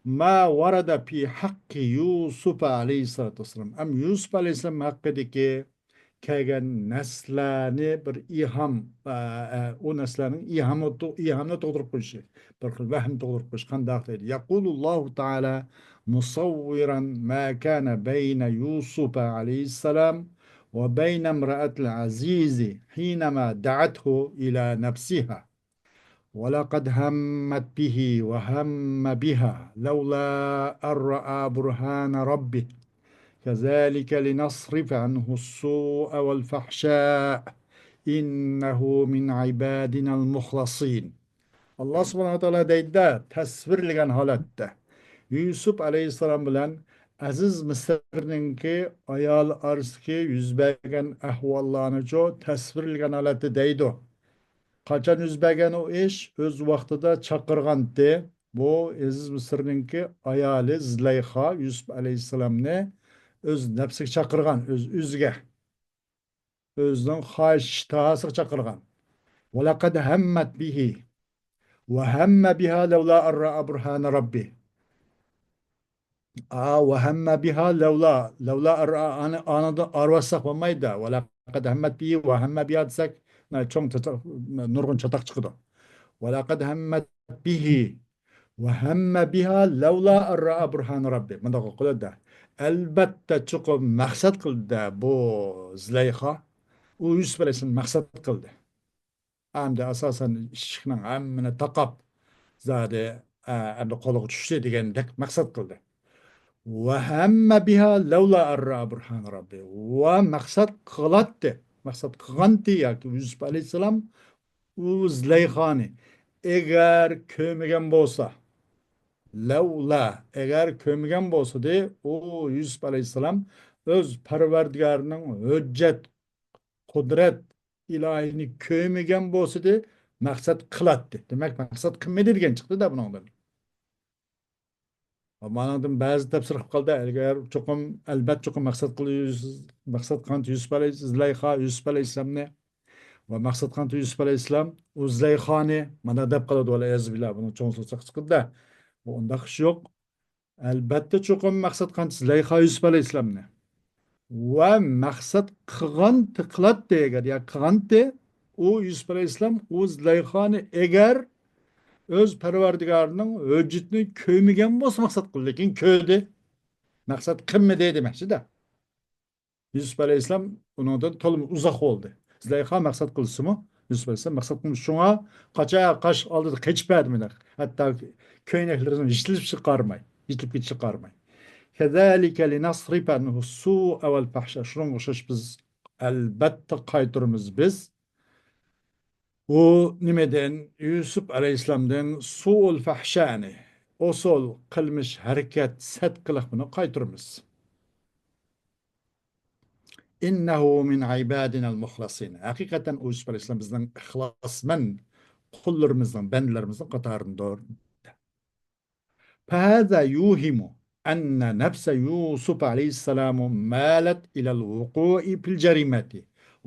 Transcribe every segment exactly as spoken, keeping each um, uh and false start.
ما ورد في حق يوسف عليه الصلاة والسلام. ئەم يۈسۈپ ئەلەيھىسسالام ھەققىدىكى كەلگەن نەرسىلەرنى بىر ئىلھام، ئە، ئە، ئۇ نەرسىلەرنىڭ ئىلھامى تو-، ئىلھامنى تۇغدۇرۇپ قويۇشى، بىر خىل ۋەھىم تۇغدۇرۇپ قويۇش. قانداق دەيدۇ؟ يقول الله تعالى مصورا ما كان بين يوسف عليه السلام وبين امرأة العزيز حينما دعته إلى نفسها. ولقد همت به وهم بها لولا أن رأى برهان ربه كذلك لنصرف عنه السوء والفحشاء إنه من عبادنا المخلصين. ئاللا سۇبھانەھۇ ۋە تائالا دەيدۇ، تەسۋىرلىگەن ھالەتتە يۈسۈپ ئەلەيھىسسالام بىلەن ئەزىز مىسىرنىڭكى ئايالى ئارىسىدىكى يۈز بەرگەن ئەھۋاللارنىچۇ تەسۋىرلىگەن ھالەتتە دەيدۇ. قاچان يۈز بەرگەن ئۇ ئىش؟ ئۆز ۋاقتىدا چاقىرغانتى. بۇ ئەزىز مىسىرنىڭكى ئايالى زۇلەيخا يۈسۈپ ئەلەيھىسسالامنى ئۆز نەپسىگە چاقىرغان، ئۆز ئۆزىگە. ئۆزىنىڭ خاھىش ئىشتىھاسىغا چاقىرغان. ولقد همت به وهم بها لولا أن رأى برهان ربه. ئا، وهم بها لولا، لولا ئارا، ئانى، ئانىدا ئارىۋاتساق بولمايدۇ. ولقد همت به وهم بها دېسەك، چوڭ چاتاق، نۇرغۇن چاتاق چىقىدۇ. ولقد همت به وهم بها لولا أن رأى برهان ربه. مۇنداق قىلىدۇ. ئەلبەتتە، چوقۇم مەقسەت قىلدى بۇ زۇلەيخا. ئۇ يۈسۈپ ئەلەيھىسسالام مەقسەت قىلدى. ئەمدى ئاساسەن ئىشىكنىڭ ھەممىنى تاقاپ، زادى، ئە، ئەمدى قولىغا چۈشتى دېگەندەك مەقسەت قىلدى. وهم بها لولا أن رأى برهان ربه. ۋە مەقسەت قىلاتتى. مەقسەت قىلغانتى ياكى يۈسۈپ ئەلەيھىسسالام ئۇ زۇلەيخانى ئەگەر كۆرمىگەن بولسا، لەۋلا، ئەگەر كۆرمىگەن بولسىدى، ئۇ يۈسۈپ ئەلەيھىسسالام ئۆز پەرۋەردىگارىنىڭ ھۆججەت، قۇدرەت ئىلاھىنى كۆرمىگەن بولسىدى، مەقسەت قىلاتتى. دېمەك، مەقسەت قىلمىدى دېگەن چىقتى-دە بۇنىڭدىن. مانىڭدىن بەزى تەپسىر قىلىپ قالدى. ئەگەر چوقۇم، ئەلبەت چوقۇم مەقسەت قىل-، مەقسەت قىلغان يۈسۈپ ئەلەي-، زۇلەيخا، يۈسۈپ ئەلەيھىسسالامنى ۋە مەقسەت قىلغان يۈسۈپ ئەلەيھىسسالام ئۇ زۇلەيخانى مانا دەپ قالىدۇ. ۋەلئىيازۇ بىللا، بۇنىڭ چوڭ سوزاق چىقىدۇ-دە. بۇ ئۇنداق ئىش يوق. ئەلبەتتە چوقۇم مەقسەت قىلغان زۇلەيخا يۈسۈپ ئەلەيھىسسالامنى. ۋە مەقسەت قىلغان قىلاتتى ئەگەر، يا قىلغانتى، ئۇ يۈسۈپ ئەلەيھىسسالام ئۇ زۇلەيخانى ئەگەر ئۆز پەرۋەردىگارىنىڭ ھۆججىتىنى كۆرمىگەن بولسا مەقسەت قىلدى، لېكىن كۆردى. مەقسەت قىلمىدى دېمەكچىدە. يۈسۈپ ئەلەيھىسسالام ئۇنىڭدىن تولىمۇ ئۇزاق بولدى. زۇلەيخا مەقسەت قىلسىمۇ، يۈسۈپ ئەلەيھىسسالام مەقسەت قىلمىدى. شۇڭا قاچا قاش ئالدىدا قېچىپ بەردى مانا. ھەتتا كۆينەكلىرىنى يېشىلىشىغا قارىماي، يېشىلىپ كېتىشىگە قارىماي. كذلك لنصرف عنه السوء والفحشاء. شۇنىڭغا ئوخشاش بىز ئەلبەتتە قايتۇرىمىز بىز. ئۇ نېمىدىن؟ يۈسۈپ ئەلەيھىسسالامدىن سۇئۇل فەھشانى، ئوسال قىلمىش ھەرىكەت، سەت قىلىقنى قايتۇرىمىز. إنه من عبادنا المخلصين. ھەقىقەتەن ئۇ يۈسۈپ ئەلەيھىسسالام بىزنىڭ ئىخلاسمەن قۇللىرىمىزنىڭ، بەندىلىرىمىزنىڭ قاتارىدىندۇر. فهذا يوهم أن نفس يوسف عليه السلام مالت إلى الوقوع في الجريمة،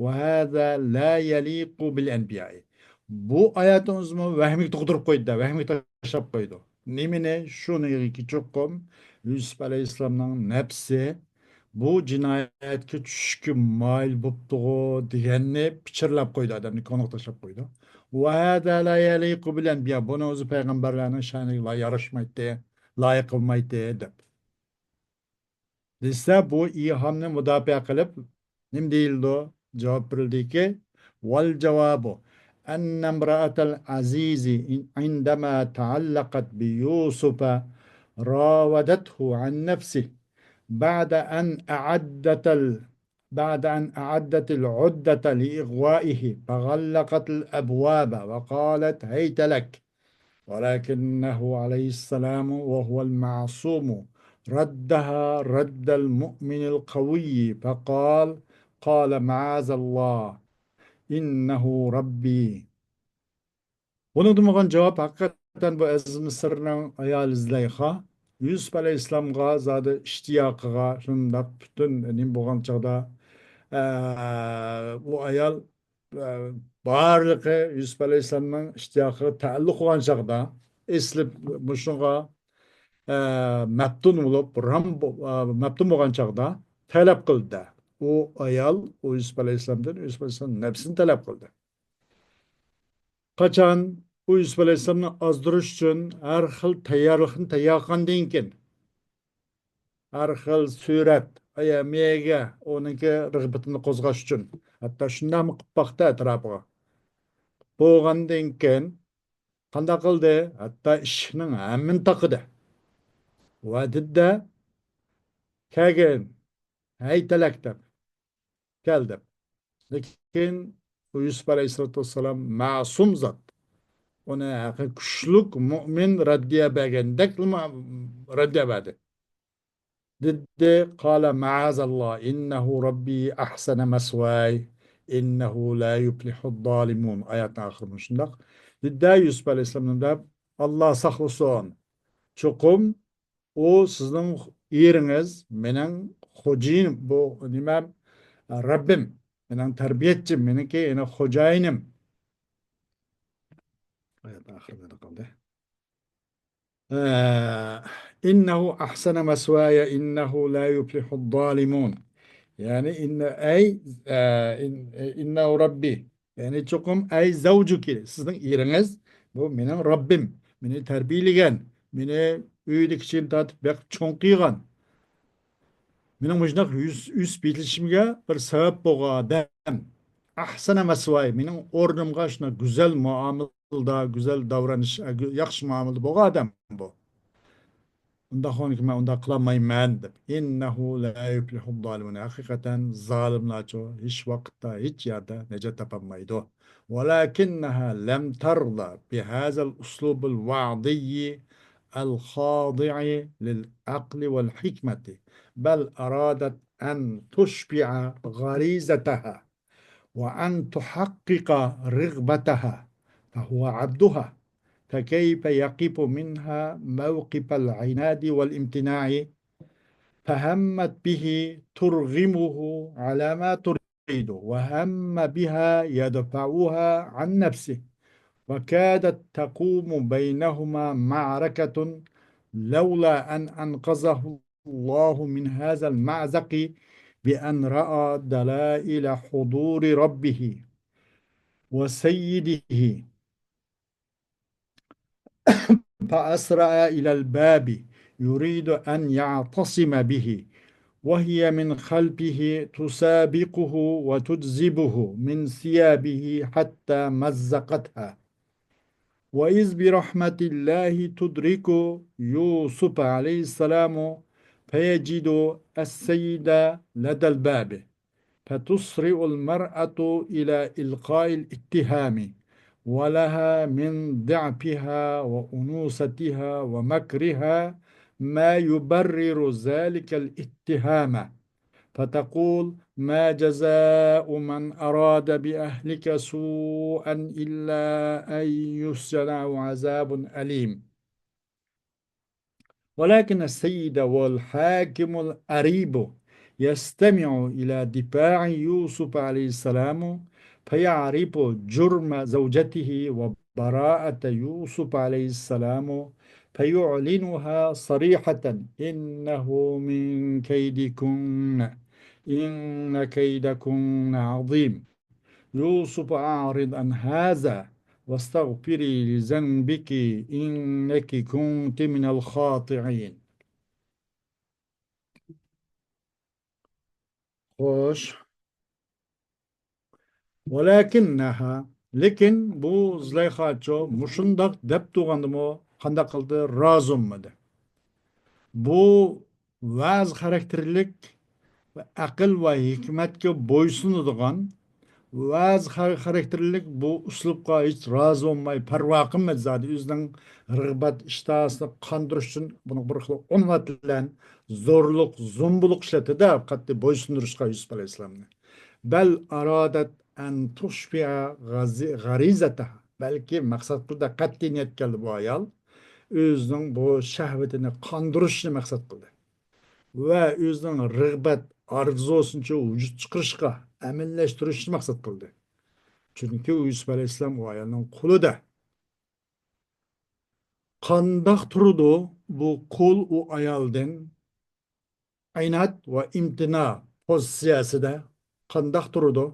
وهذا لا يليق بالأنبياء. بۇ ئايەتنىڭ ئۆزىمۇ ۋەھىمگە تۇغدۇرۇپ قويدى، ۋەھىمگە تاشلاپ قويدى. نېمىنى؟ شۇنىڭكى چوقۇم يۈسۈپ ئەلەيھىسسالامنىڭ نەپسى بۇ جىنايەتكە چۈشۈشكە مايىل بوپتىغۇ دېگەننى پىچىرلاپ قويدى، ئادەمنى كونىغا تاشلاپ قويدى. وهذا لا يليق بالأنبياء. بۇنىڭ ئۆزى پەيغەمبەرلەرنىڭ شانىغا لا ياراشمايتتى، لايىق قىلمايتتى دەپ. دېسە، بۇ ئىلھامنى مۇداپىئە قىلىپ نېمە دېيىلىدۇ؟ جاۋاب بېرىلدىكى، والجواب أن امرأة العزيز عندما تعلقت بيوسف راودته عن نفسه بعد أن أعدت ال-، بعد أن أعدت العدة لإغوائه فغلقت الأبواب وقالت: هيت لك. ولكنه عليه السلام وهو المعصوم ردها رد المؤمن القوي فقال، قال: معاذ الله، إنه ربي. بۇنىڭدىن بولغان جاۋاب، ھەقىقەتەن بۇ ئەزىز مىسىرنىڭ ئايالى زۇلەيخا يۈسۈپ ئەلەيھىسسالامغا زادى ئىشتىياقىغا شۇنداق پۈتۈن نېمە بولغان چاغدا، ئە، ئۇ ئايال، ئە، بارلىقى يۈسۈپ ئەلەيھىسسالامنىڭ ئىشتىياقىغا تەئەللۇق بولغان چاغدا ئېسىلىپ مۇشۇنىڭغا ئە، مەپتۇن بولۇپ، رام بو-، ئە، مەپتۇن بولغان چاغدا تەلەپ قىلدى. ئۇ ئايال، ئۇ يۈسۈپ ئەلەيھىسسالامدىن، يۈسۈپ ئەلەيھىسسالام نەپسىنى تەلەپ قىلدى. قاچان ئۇ يۈسۈپ ئەلەيھىسسالامنى ئازدۇرۇش ئۈچۈن ھەر خىل تەييارلىقنى تەييار قىلغاندىن كېيىن، ھەر خىل سۈرەت، ئايا مېيىگە ئۇنىڭكى رىغبىتىنى قوزغاش ئۈچۈن، ھەتتا شۇنداقمۇ قىلىپ باقتى ئەتراپىغا. بولغاندىن كېيىن قانداق قىلدى؟ ھەتتا ئىشىكنىڭ ھەممىنى تاقىدى. ۋە دېدى، كەلگىن، ھەي تەلەك دەپ، كەل دەپ. لېكىن ئۇ يۈسۈپ ئەلەيھىسسالاتۇ ۋەسسالام مەسۇم زات. ئۇنى ھەقىقىي كۈچلۈك مۇئمىن رەددىيە بەرگەندەك رەددىيە بەردى. دېدى، قال معاذ الله إنه ربي أحسن مثواي إنه لا يفلح الظالمون. ئايەتنىڭ ئاخىرى مۇشۇنداق. دېدى يۈسۈپ ئەلەيھىسسالام دەپ، ئاللا ساقلىسۇن. چوقۇم ئۇ سىزنىڭ ئېرىڭىز، مېنىڭ خوجايىنىم، بۇ نېمە، رەببىم، مېنىڭ تەربىيەچىم، مېنىڭكى يەنە خوجايىنىم. ئايەت ئاخىرىدا قالدى. ئە، إنه أحسن مثواي إنه لا يفلح الظالمون. يەنى، ئىننە، ئەي، ئە، ئىن-، ئىننەھۇ رەببى. يەنى چوقۇم، ئەي زەۋجۇكى، سىزنىڭ ئېرىڭىز، بۇ مېنىڭ رەببىم، مېنى تەربىيەلىگەن، مېنى ئۆيدە كىچىكىمدىن تارتىپ بېقىپ چوڭ قىلغان، مېنىڭ مۇشۇنداق ئۆس-، ئۆسۈپ يېتىلىشىمگە بىر سەۋەب بولغان ئادەم. ئەھسەنە مەسۋاي، مېنىڭ ئورنۇمغا شۇنداق گۈزەل مۇئامىلىدە، گۈزەل داۋرانىش، ياخشى مۇئامىلىدە بولغان ئادەم بۇ. ئۇنداق بولغاندىكىن مەن ئۇنداق قىلالمايمەن دەپ. إنه لا يفلح الظالمون. ھەقىقەتەن زالىملارچۇ ھېچ ۋاقىتتا، ھېچ يەردە نەجات تاپالمايدۇ. ولكنها لم ترض بهذا الأسلوب الوعظي الخاضع للعقل والحكمة، بل أرادت أن تشبع غريزتها وأن تحقق رغبتها، فهو عبدها، فكيف يقف منها موقف العناد والامتناع؟ فهمت به ترغمه على ما تريد، وهم بها يدفعها عن نفسه، وكادت تقوم بينهما معركة لولا أن أنقذه الله من هذا المأزق بأن رأى دلائل حضور ربه وسيده، فأسرع إلى الباب يريد أن يعتصم به، وهي من خلفه تسابقه وتجذبه من ثيابه حتى مزقتها. وإذ برحمة الله تدرك يوسف عليه السلام فيجد السيد لدى الباب، فتسرع المرأة إلى إلقاء الاتهام، ولها من ضعفها وأنوثتها ومكرها ما يبرر ذلك الاتهام، فتقول: ما جزاء من أراد بأهلك سوءا إلا أن يسجن أو عذاب أليم. ولكن السيد والحاكم الأريب يستمع إلى دفاع يوسف عليه السلام، فيعرف جرم زوجته وبراءة يوسف عليه السلام، فيعلنها صريحة: إنه من كيدكن، إن كيدكن عظيم. يوسف أعرض عن هذا واستغفري لذنبك إنك كنت من الخاطئين. خوش. ولكنها، لېكىن بۇ زۇلەيخاچۇ مۇشۇنداق دەپ تۇرغاندىمۇ قانداق قىلدى؟ رازى بولمىدى. بۇ ۋەز خاراكتېرلىك ۋە ئەقىل ۋە ھېكمەتكە بويسۇنىدىغان، ۋەز خار-، خاراكتېرلىك بۇ ئۇسلۇبقا ھېچ رازى بولماي، پەرۋا قىلمىدى زادى. ئۆزىنىڭ رىغبەت ئىشتىھاسىنى قاندۇرۇش ئۈچۈن بۇنىڭغا بىر خىل ئۇنۋات بىلەن زورلۇق، زومبىلىق ئىشلەتتى-دە، قەتئىي بويسۇندۇرۇشقا يۈسۈپ ئەلەيھىسسالامنى. بەل ئارادەت ئەن تۇشبىئە غازى-، غەرىزەتەھا. بەلكى مەقسەت قىلدى، قەتئىي نىيەت كەلدى بۇ ئايال. ئۆزىنىڭ بۇ شەھۋىتىنى قاندۇرۇشنى مەقسەت قىلدى. ۋە ئۆزىنىڭ رىغبەت ئارزۇسىنىچۇ ۋۇجۇدقا چىقىرىشقا، ئەمەلىيلەشتۈرۈشنى مەقسەت قىلدى. چۈنكى ئۇ يۈسۈپ ئەلەيھىسسالام ئۇ ئايالنىڭ قۇلىدە. قانداق تۇرىدۇ بۇ قۇل ئۇ ئايالدىن؟ ئىناد ۋە ئىمتىنا پوزىتسىيەسىدە قانداق تۇرىدۇ؟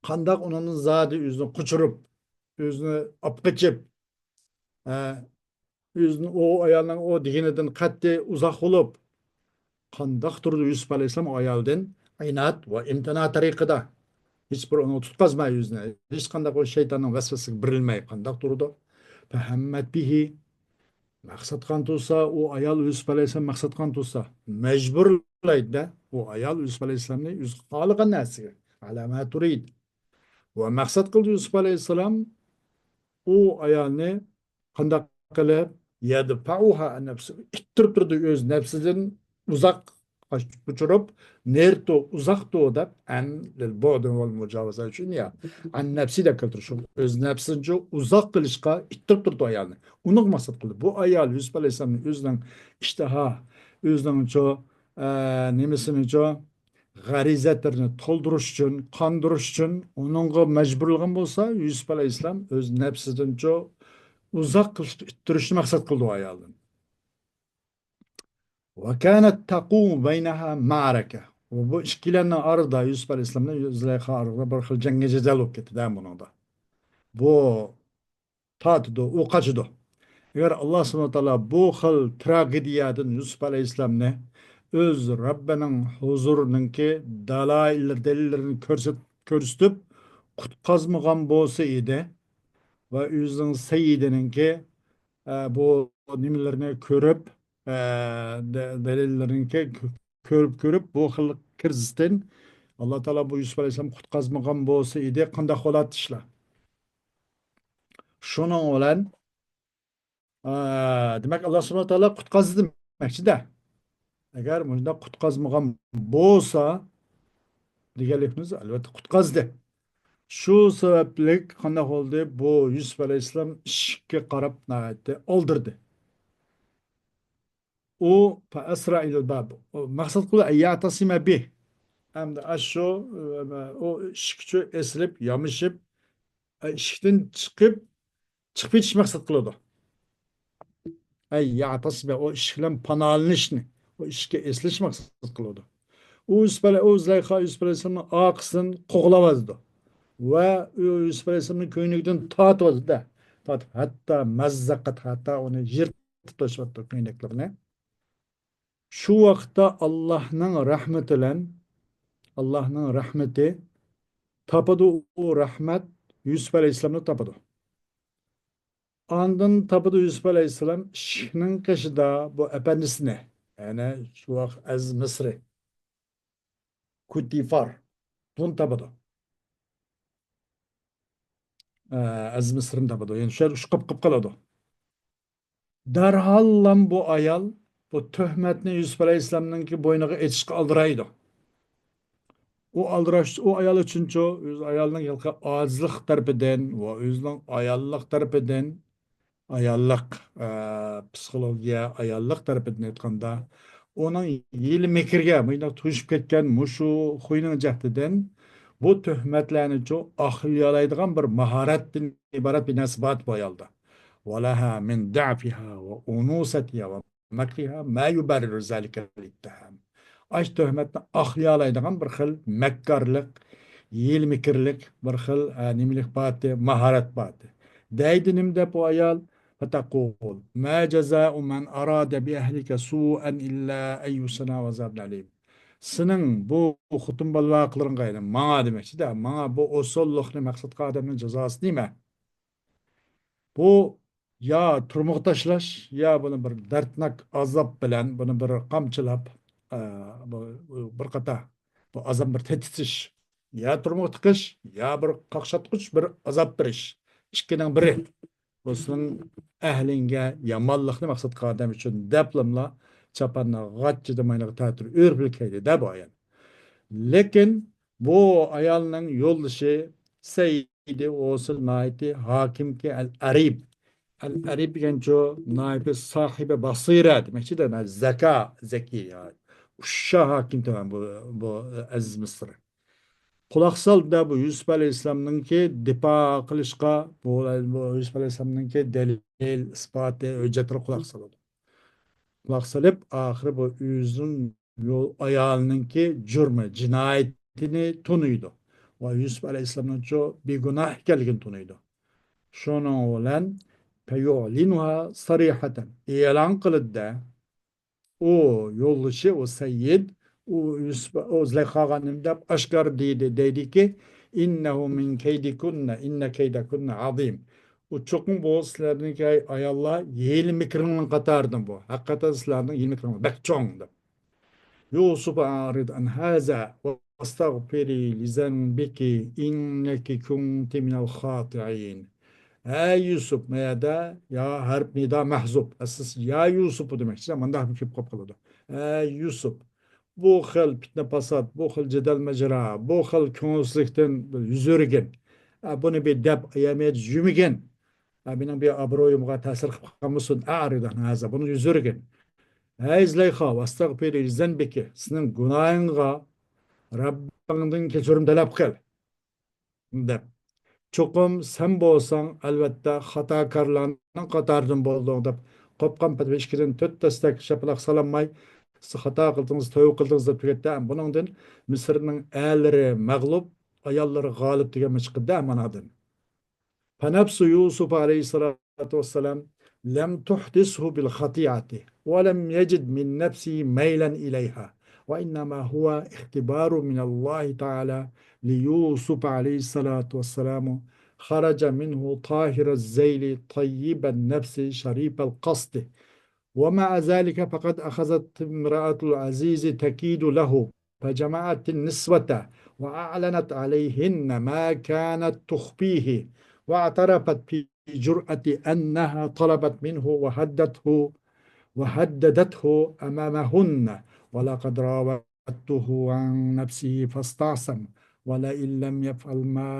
قانداق ئۇنىڭدىن زادى ئۆزىنى قوچۇرۇپ، ئۆزىنى ئاپ قېچىپ، ھە، ئۆزىنى ئۇ ئايالنىڭ ئۇ دېگىنىدىن قەتئىي ئۇزاق بولۇپ، قانداق تۇرىدۇ يۈسۈپ ئەلەيھىسسالام ئۇ ئايالدىن ئىناد ۋە ئىمتىنا تەرىقىدە؟ ھېچبىر ئۇنى تۇتقازماي ئۆزىنى، ھېچقانداق ئۇ شەيتاننىڭ ۋەسۋەسىسىگە بېرىلمەي قانداق تۇرىدۇ؟ فەھەممەت بىھى. مەقسەت قىلغان تۇرسا، ئۇ ئايال يۈسۈپ ئەلەيھىسسالام مەقسەت قىلغان تۇرسا، مەجبۇرلايدۇ-دە، ئۇ ئايال يۈسۈپ ئەلەيھىسسالامنى ئۆزى خالىغان نەرسىگە، ئەلە ما تۇرىد. ۋە مەقسەت قىلدى يۈسۈپ ئەلەيھىسسالام ئۇ ئايالنى قانداق قىلىپ، يەدفەئۇھا ئەن نەفسى، ئىتتىرىپ تۇردى ئۆز نەپسىدىن ئۇزاق قاچۇرۇپ، نېرتۇ، ئۇزاقتۇ دەپ، ئەن لىل بۇئدى ۋەل مۇجاۋازە ئۈچۈن يا، ئەن نەپسى دەپ كەلتۈرۈش، ئۆز نەپسىنچە ئۇزاق قىلىشقا ئىتتىرىپ تۇردى ئايالنى. ئۇنىڭغا مەقسەت قىلدى. بۇ ئايال يۈسۈپ ئەلەيھىسسالامنى ئۆزىنىڭ ئىشتىھا، ئۆزىنىڭچۇ، ئە، نېمىسىنىچۇ، غەرىزەتلىرىنى تولدۇرۇش ئۈچۈن، قاندۇرۇش ئۈچۈن ئۇنىڭغا مەجبۇرلىغان بولسا، يۈسۈپ ئەلەيھىسسالام ئۆز نەپسىدىنچۇ ئۇزاق قىلىشنى ئىتتىرىشنى مەقسەت قىلدى ئۇ ئايالدىن. وكانت تقوم بينها معركة. ۋە بۇ ئىككىلەننىڭ ئارىدا، يۈسۈپ ئەلەيھىسسالام بىلەن زۇلەيخا ئارىدا بىر خىل جەڭگە جېدەل بولۇپ كەتتى دە بۇنىڭدا. بۇ تارتىدۇ، ئۇ قاچىدۇ. ئەگەر ئاللا سۇبھانەھۇ ۋە تائالا بۇ خىل تراگېدىيەدىن يۈسۈپ ئەلەيھىسسالامنى ئۆز رەببىنىڭ ھۇزۇرىنىڭكى دالايىللىرى، دەلىللىرىنى كۆرسەت-، كۆرسىتىپ قۇتقازمىغان بولسا ئىدى ۋە ئۆزىنىڭ سەييىدىنىڭكى، ئە، بۇ نېمىلىرىنى كۆرۈپ، ئە، دە-، دەلىللىرىنىڭكى كۆ-، كۆرۈپ، كۆرۈپ، بۇ خىل كىرىزىستىن ئاللا تائالا بۇ يۈسۈپ ئەلەيھىسسالام قۇتقازمىغان بولسا ئىدى، قانداق بولاتتى ئىشلار؟ شۇنىڭ بىلەن، ئا، دېمەك، ئاللا سۇبھانەھۇ ۋە تائالا قۇتقازدى دېمەكچىدە. ئەگەر مۇشۇنداق قۇتقازمىغان بولسا، دېگەنلىكىمىز، ئەلۋەتتە، قۇتقازدى. شۇ سەۋەبلىك قانداق بولدى؟ بۇ يۈسۈپ ئەلەيھىسسالام ئىشىككە قاراپ ناھايىتى ئالدىردى. ئۇ فەئەسرا ئىلەل باب. ئۇ مەقسەت قىلدى، ئەن يەئتەسىمە بىھ. ئەمدى ئاشۇ، ئۇ ئىشىكچۇ ئېسىلىپ، يامىشىپ، ئىشىكتىن چىقىپ، چىقىپ كېتىش مەقسەت قىلىدۇ. ئەي يەئتەسىمە، ئۇ ئىشىك بىلەن پاناھلىنىشنى، ئۇ ئىشىككە ئېسىلىش مەقسەت قىلىدۇ. ئۇ يۈسۈپ ئەلەي-، ئۇ زۇلەيخا يۈسۈپ ئەلەيھىسسالامنىڭ ئارقىسىدىن قوغلاۋاتىدۇ. ۋە ئۇ يۈسۈپ ئەلەيھىسسالامنىڭ كۆينىكىدىن تارتىۋاتىدۇ-دە. تارتىپ، ھەتتا مەززەقەت، ھەتتا ئۇنى يىرتىپ تاشلاۋاتىدۇ كۆينەكلىرىنى. شۇ ۋاقىتتا ئاللاھنىڭ رەھمىتى بىلەن، ئاللاھنىڭ رەھمىتى تاپىدۇ، ئۇ رەھمەت يۈسۈپ ئەلەيھىسسالامنى تاپىدۇ. ئاندىن تاپىدۇ يۈسۈپ ئەلەيھىسسالام ئىشىكنىڭ قېشىدا بۇ ئەپەندىسىنى، يەنى شۇ ۋاقىت ئەزىز مىسرى، كۇتىفار، بۇنى تاپىدۇ. ئە، ئەزىز مىسرىنى تاپىدۇ. يەنى شۇ يەردە ئۇشقاپ قېلىپ قالىدۇ. دەرھاللام بۇ ئايال بۇ تۆھمەتنى يۈسۈپ ئەلەيھىسسالامنىڭكى بوينىغا ئېتىشقا ئالدىرايدۇ. ئۇ ئالدىراش، ئۇ ئايال ئۈچۈنچۇ، ئۆز ئايالىنىڭ ھېلىقى ئاجىزلىق تەرىپىدىن ۋە ئۆزىنىڭ ئاياللىق تەرىپىدىن، ئاياللىق، ئە، پسىخولوگىيە، ئاياللىق تەرىپىدىن ئېيتقاندا، ئۇنىڭ ھىيلە مىكرىگە مۇشۇنداق توشۇپ كەتكەن مۇشۇ خۇينىڭ جەھىتىدىن بۇ تۆھمەتلەرنىچۇ ئاقلىيالايدىغان بىر ماھارەتتىن ئىبارەت بىر نەرسە بار بۇ ئايالدا. ولها من ضعفها وأنوثتها ومكرها ما يبرر ذلك الاتهام. ئاشۇ تۆھمەتنى ئاقلىيالايدىغان بىر خىل مەككارلىق، ھىيلە مىكىرلىك، بىر خىل، ئە، نېمىلىك بارتى، ماھارەت بارتى. دەيدۇ نېمە دەپ ئۇ ئايال؟ فتقول ما جزاء من أراد بأهلك سوءا إلا أن يسجن أو عذاب أليم. سېنىڭ بۇ خوتۇن بالىلارغا قىلغىنىڭغا، يەنى ماڭا دېمەكچىدە، ماڭا بۇ ئوساللىقنى مەقسەت قىلغان ئادەمنىڭ جازاسى نېمە؟ بۇ يا تۈرمىگە تاشلاش، يا بۇنى بىر دەردناك ئازاب بىلەن بۇنى بىر قامچىلاپ، ئە، بۇ، بۇ بىر قاتا، بۇ ئازاب بىر تېتىتىش، يا تۈرمىگە تىقىش، يا بىر قاقشاتقۇچ بىر ئازاب بېرىش. ئىككىنىڭ بىرى. بۇ سېنىڭ ئەھلىڭگە يامانلىقنى مەقسەت قىلغان ئادەم ئۈچۈن دەپلىملا چاپاننى غاچچىدە ماينىغا تەتۈر ئۆرۈپ كەيدى دە بۇ ئايال. لېكىن بۇ ئايالنىڭ يولدىشى سەيدى ئوسۇل ناھايىتى ھاكىمكى ئەل ئەرىب. ئەل ئەرىب دېگەنچۇ ناھايىتى ساھىبى باسىرە دېمەكچىدە، زەكا، زەكىي. ئۇششاق ھاكىم تۆۋەن بۇ، بۇ ئەزىز مىسىر. قۇلاق سال دە، بۇ يۈسۈپ ئەلەيھىسسالامنىڭكى دىپا قىلىشقا، بۇ، بۇ يۈسۈپ ئەلەيھىسسالامنىڭكى دەلىل، ئىسپاتى، ھۆججەتلىرىگە قۇلاق سالىدۇ. قۇلاق سېلىپ، ئاخىرى بۇ ئۆزىنىڭ يول، ئايالىنىڭكى جۇرمى، جىنايىتىنى تونۇيدۇ. ۋە يۈسۈپ ئەلەيھىسسالامنىڭچۇ بىگۇناھ ئىكەنلىكىنى تونۇيدۇ. شۇنىڭ بىلەن فيعلنها صريحة، ئېلان قىلىدۇ-دە. ئۇ يولدىشى، ئۇ سەييىد، ئۇ يۈسۈپ، ئۇ زۇلەيخاغا نېمە دەپ ئاشكارا دېدى، دەيدىكى، إنه من كيدكن، إن كيدكن عظيم. ئۇ چوقۇم بۇ سىلەرنىڭكى ئاياللار ھىيلە مىكرىڭلار قاتارىدىن بۇ. ھەقىقەتەن سىلەرنىڭ ھىيلە مىكرىڭلار بەك چوڭ دەپ. يوسف أعرض عن هذا واستغفري لذنبك إنك كنت من الخاطئين. ھەي يۈسۈپ، ما يەردە يا ھەرپ نىدا مەھزۇپ. ئەسلىسى يا يۈسۈپ دېمەكچى، مانداق بىر كېلىپ قالىدۇ. ھەي يۈسۈپ، بۇ خىل پىتنە پاسات، بۇ خىل جېدەل مەجرا، بۇ خىل كۆڭۈلسىزلىكتىن يۈز ئۆرۈگىن. ئە، بۇنى بىر دەپ ئەمەلىيەت يۈمىگىن. ئە، مېنىڭ بىر ئابرۇيۇمغا تەسىر قىلىپ قالمىسۇن. أعرض عن هذا، بۇنى يۈز ئۆرۈگىن. ھەي زۇلەيخا، واستغفري لذنبك، سېنىڭ گۇناھىڭغا رەببىڭدىن كەچۈرۈم تەلەپ قىل. دەپ. چوقۇم سەن بولساڭ، ئەلۋەتتە، خاتاكارلارنىڭ قاتارىدىن بولدۇڭ، دەپ، قوپقان پەتىۋى ئىككىدىن تۆت دەستەك شاپىلاق سالالماي، سىز خاتا قىلدىڭىز، تەۋبە قىلدىڭىز، دەپ تۈگەتتى. بۇنىڭدىن مىسىرنىڭ ئەرلىرى مەغلۇپ، ئاياللىرى غالىب دېگەن چىقىدۇ مانادىن. فنفس يوسف عليه الصلاة والسلام لم تحدثه بالخطيئة، ولم يجد من نفسه ميلا إليها، وإنما هو اختبار من الله تعالى ليوسف عليه الصلاة والسلام، خرج منه طاهر الذيل طيب النفس شريف القصد. ومع ذلك فقد أخذت امرأة العزيز تكيد له، فجمعت النسوة وأعلنت عليهن ما كانت تخفيه، واعترفت بجرأة أنها طلبت منه وهددته، وهددته أمامهن، ولقد راودته عن نفسه فاستعصم، ولئن لم يفعل ما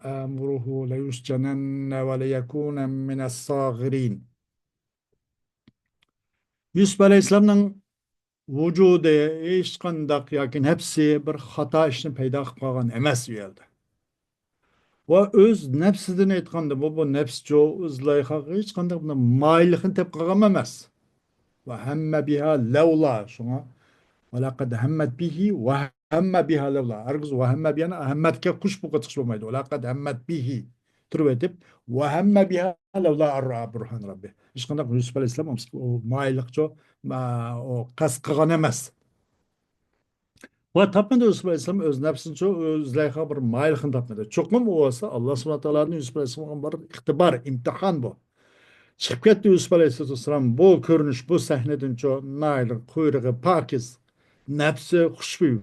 آمره ليسجنن وليكون من الصاغرين. يۈسۈپ ئەلەيھىسسالامنىڭ ۋۇجۇدى، ھېچقانداق ياكى نەپسى بىر خاتا ئىشنى پەيدا قىلىپ قالغان ئەمەس ئۇ يەردە. ۋە ئۆز نەپسىدىن ئېيتقاندا، بۇ، بۇ نەپسچۇ، زۇلەيخاغا ھېچقانداق بىر مايىللىقنى تېپىپ قالغان ئەمەس. ۋە ھەممە بىھا لەۋلا، شۇڭا، ۋەلەقەد ھەممەت بىھى ۋە ھەممە بىھا لەۋلا. ھەرگىز ۋە ھەممە بىھانى ھەممەتكە قوشۇپ ئوقۇتۇشقا بولمايدۇ. ۋەلەقەد ھەممەت بىھى تۇرۇۋېتىپ، ۋە ھەممە بىھا لەۋلا ئەن رائا بۇرھان رەببى. ھېچقانداق يۈسۈپ ئەلەيھىسسالام ئۇ مايىللىقچۇ، ئا، ئۇ قەست قىلغان ئەمەس. ۋە تاپمىدى يۈسۈپ ئەلەيھىسسالام ئۆز نەپسىنىچۇ، ئۆز زۇلەيخا بىر مايىللىقنى تاپمىدى. چوقۇم ئۇ بولسا ئاللا سۇبھانەھۇ ۋە تائالادىن يۈسۈپ ئەلەيھىسسالامغا بىر ئىختىبار، ئىمتىھان بۇ. چىقىپ كەتتى يۈسۈپ ئەلەيھىسسالام بۇ كۆرۈنۈش، بۇ سەھنىدىنچۇ، ناھايىتى قۇيرۇقى پاكىز، نەپسى خۇشبۇي،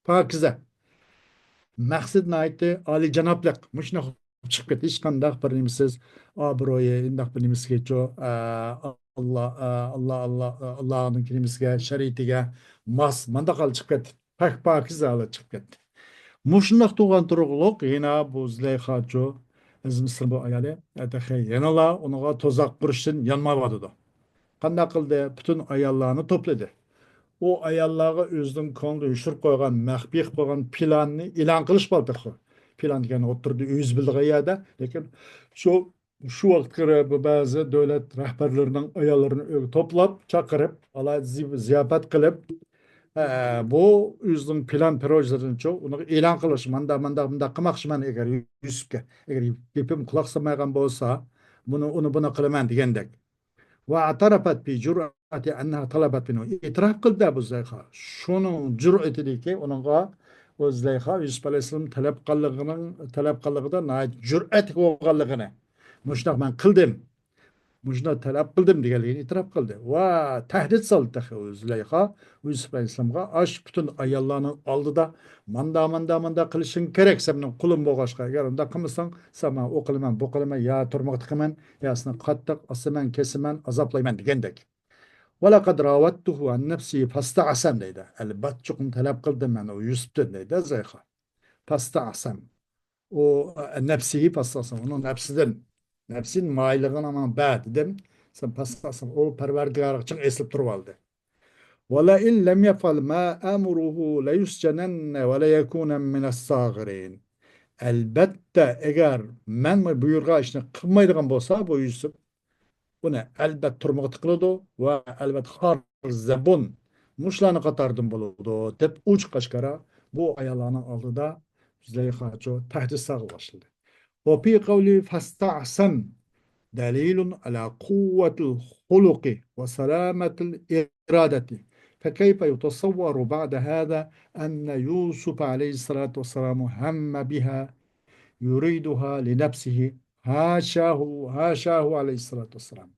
پاكىزە. مەقسىتى ناھايىتى ئالىيجانابلىق. مۇشۇنداق چىقىپ كەتتى. ھېچقانداق بىر نېمىسىز، ئابرۇيى، ئۇنداق بىر نېمىسىگىچۇ، ئە، ئاللا، ئە، ئاللا، ئاللا، ئە، ئاللانىڭ نېمىسىگە، شەرىئىتىگە ماس، مانداق ھال چىقىپ كەتتى. پاك-، پاكىزە ھالەت چىقىپ كەتتى. مۇشۇنداق تۇرغان تۇرۇقلۇق يەنە بۇ زۇلەيخاچۇ، ئەزىز مىسىر بۇ ئايالى، ئە، تېخى يەنىلا ئۇنىڭغا تۇزاق قۇرۇشتىن يانمايۋاتىدۇ. قانداق قىلدى؟ پۈتۈن ئاياللارنى توپلىدى. ئۇ ئاياللارغا ئۆزىنىڭ كۆڭلىدە يوشۇرۇپ قويغان، مەخپىي قىلىپ قويغان پىلاننى ئېلان قىلىش بار تېخى. پىلان دېگەن ئوتتۇرىدا ئۆزى بىلىدىغان يەردە، لېكىن شۇ، شۇ ۋاقىتقا قەدەر بۇ بەزى دۆلەت رەھبەرلىرىنىڭ ئاياللىرىنى ئۆيگە توپلاپ، چاقىرىپ، ئالاھىدە زىي-، زىياپەت قىلىپ، ئە، بۇ ئۆزىنىڭ پىلان پروژىلىرىنىچۇ ئۇنىڭغا ئېلان قىلىش، ماندا، ماندا، مۇنداق قىلماقچىمەن، ئەگەر يۈسۈپكە، ئەگەر گېپىم قۇلاق سالمايدىغان بولسا، بۇنى، ئۇنى، بۇنى قىلىمەن دېگەندەك. واعترفت بجرأة أنها طلبت منه. ئېتىراپ قىلدى بۇ زۇلەيخا. شۇنىڭ جۈرئىتىدىكى ئۇنىڭغا ئۇ زۇلەيخا يۈسۈپ ئەلەيھىسسالام تەلەپ قىلغىنىنىڭ، تەلەپ قىلغىنىدا ناھايىتى جۈرئەتلىك بولغانلىقىنى. مۇشۇنداق مەن قىلدىم. مۇشۇنداق تەلەپ قىلدىم دېگەنلىكىنى ئېتىراپ قىلدى. ۋە تەھدىت سالدى تېخى ئۇ زۇلەيخا يۈسۈپ ئەلەيھىسسالامغا. ئاش پۈتۈن ئاياللارنىڭ ئالدىدا ماندا، ماندا، ماندا قىلىشىڭ كېرەك، سەن مېنىڭ قۇلۇم بولغاچقا. ئەگەر ئۇنداق قىلمىساڭ، سەن ماڭا ئۇ قىلىمەن، بۇ قىلىمەن، يا تۈرمىگە تىقىمەن، يا سېنى قاتتىق ئاسىمەن، كېسىمەن، ئازابلايمەن دېگەندەك. ولقد راودته عن نفسه فاستعصم دەيدۇ. ئەلۋەتتە چوقۇم تەلەپ قىلدىم مەن ئۇ يۈسۈپتىن دەيدۇ زۇلەيخا. فاستعصم. ئۇ، نفسه فاستعصم. ئۇنىڭ نەپسىدىن. نەپسىنىڭ مايىللىقىنى ماڭا بەر دېدىم. سەن فاستعصم. ئۇ پەرۋەردىگارىغا چىڭ ئېسىلىپ تۇرۇۋالدى. ولئن لم يفعل ما آمره ليسجنن وليكون من الصاغرين. ئەلبەتتە، ئەگەر مەن بۇيرۇغان ئىشنى قىلمايدىغان بولسا، بۇ يۈسۈپ، ئۇنى ئەلبەت تۈرمىگە تىقىلىدۇ ۋە ئەلبەت خار، زەبۇن، مۇشۇلارنىڭ قاتارىدىن بولىدۇ، دەپ ئوچۇق ئاشكارا بۇ ئاياللارنىڭ ئالدىدا زۇلەيخاچۇ تەھدىت سالغىلى باشلىدى. وفي قوله فاستعصم دليل على قوة الخلق وسلامة الإرادة، فكيف يتصور بعد هذا أن يوسف عليه الصلاة والسلام هم بها يريدها لنفسه، حاشاه، حاشاه عليه الصلاة والسلام.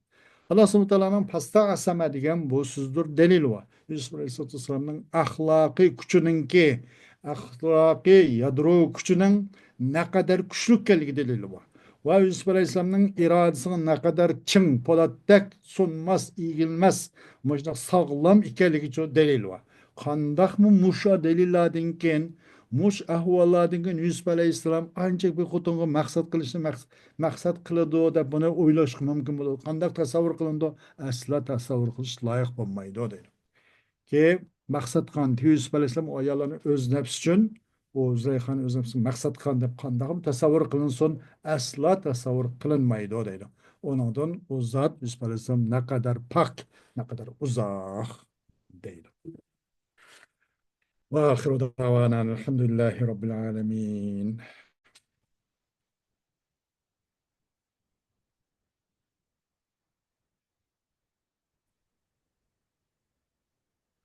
ئاللا سۇبھانەھۇ ۋە تائالانىڭ پاستەئسەمە دېگەن بۇ سۆزدۇر دەلىل بار. يۈسۈپ ئەلەيھىسسالاتۇ ۋەسسالامنىڭ ئەخلاقىي كۈچىنىڭكى، ئەخلاقىي يادرو كۈچىنىڭ نەقەدەر كۈچلۈك ئىكەنلىكى دەلىلى بار. ۋە يۈسۈپ ئەلەيھىسسالامنىڭ ئىرادىسىنىڭ نەقەدەر چىڭ، پولاتتەك سۇنماس، ئېگىلمەس، مۇشۇنداق ساغلام ئىكەنلىكىچۇ دەلىل بار. قانداقمۇ مۇشۇ دەلىللاردىن كېيىن، مۇشۇ ئەھۋاللاردىن كېيىن يۈسۈپ ئەلەيھىسسالام ئانچە بىر خوتۇنغا مەقسەت قىلىشنى مەقس-، مەقسەت قىلىدۇ دەپ بۇنى ئويلاشقا مۇمكىن بولىدۇ؟ قانداق تەسەۋۋۇر قىلىنىدۇ؟ ئەسلا تەسەۋۋۇر قىلىش لايىق بولمايدۇ دەيدۇ. كېيىن مەقسەت قىلغان يۈسۈپ ئەلەيھىسسالام ئۇ ئاياللارنى ئۆز نەپسى ئۈچۈن، ئۇ زۇلەيخانى ئۆز نەپسىگە مەقسەت قىلغان دەپ قانداقمۇ تەسەۋۋۇر قىلىنسۇن؟ ئەسلا تەسەۋۋۇر قىلىنمايدۇ دەيدۇ. ئۇنىڭدىن ئۇ زات يۈسۈپ ئەلەيھىسسالام نەقەدەر پاك، نەقەدەر ئۇزاق دەيدۇ. وآخر دعوانا أن الحمد لله رب العالمين.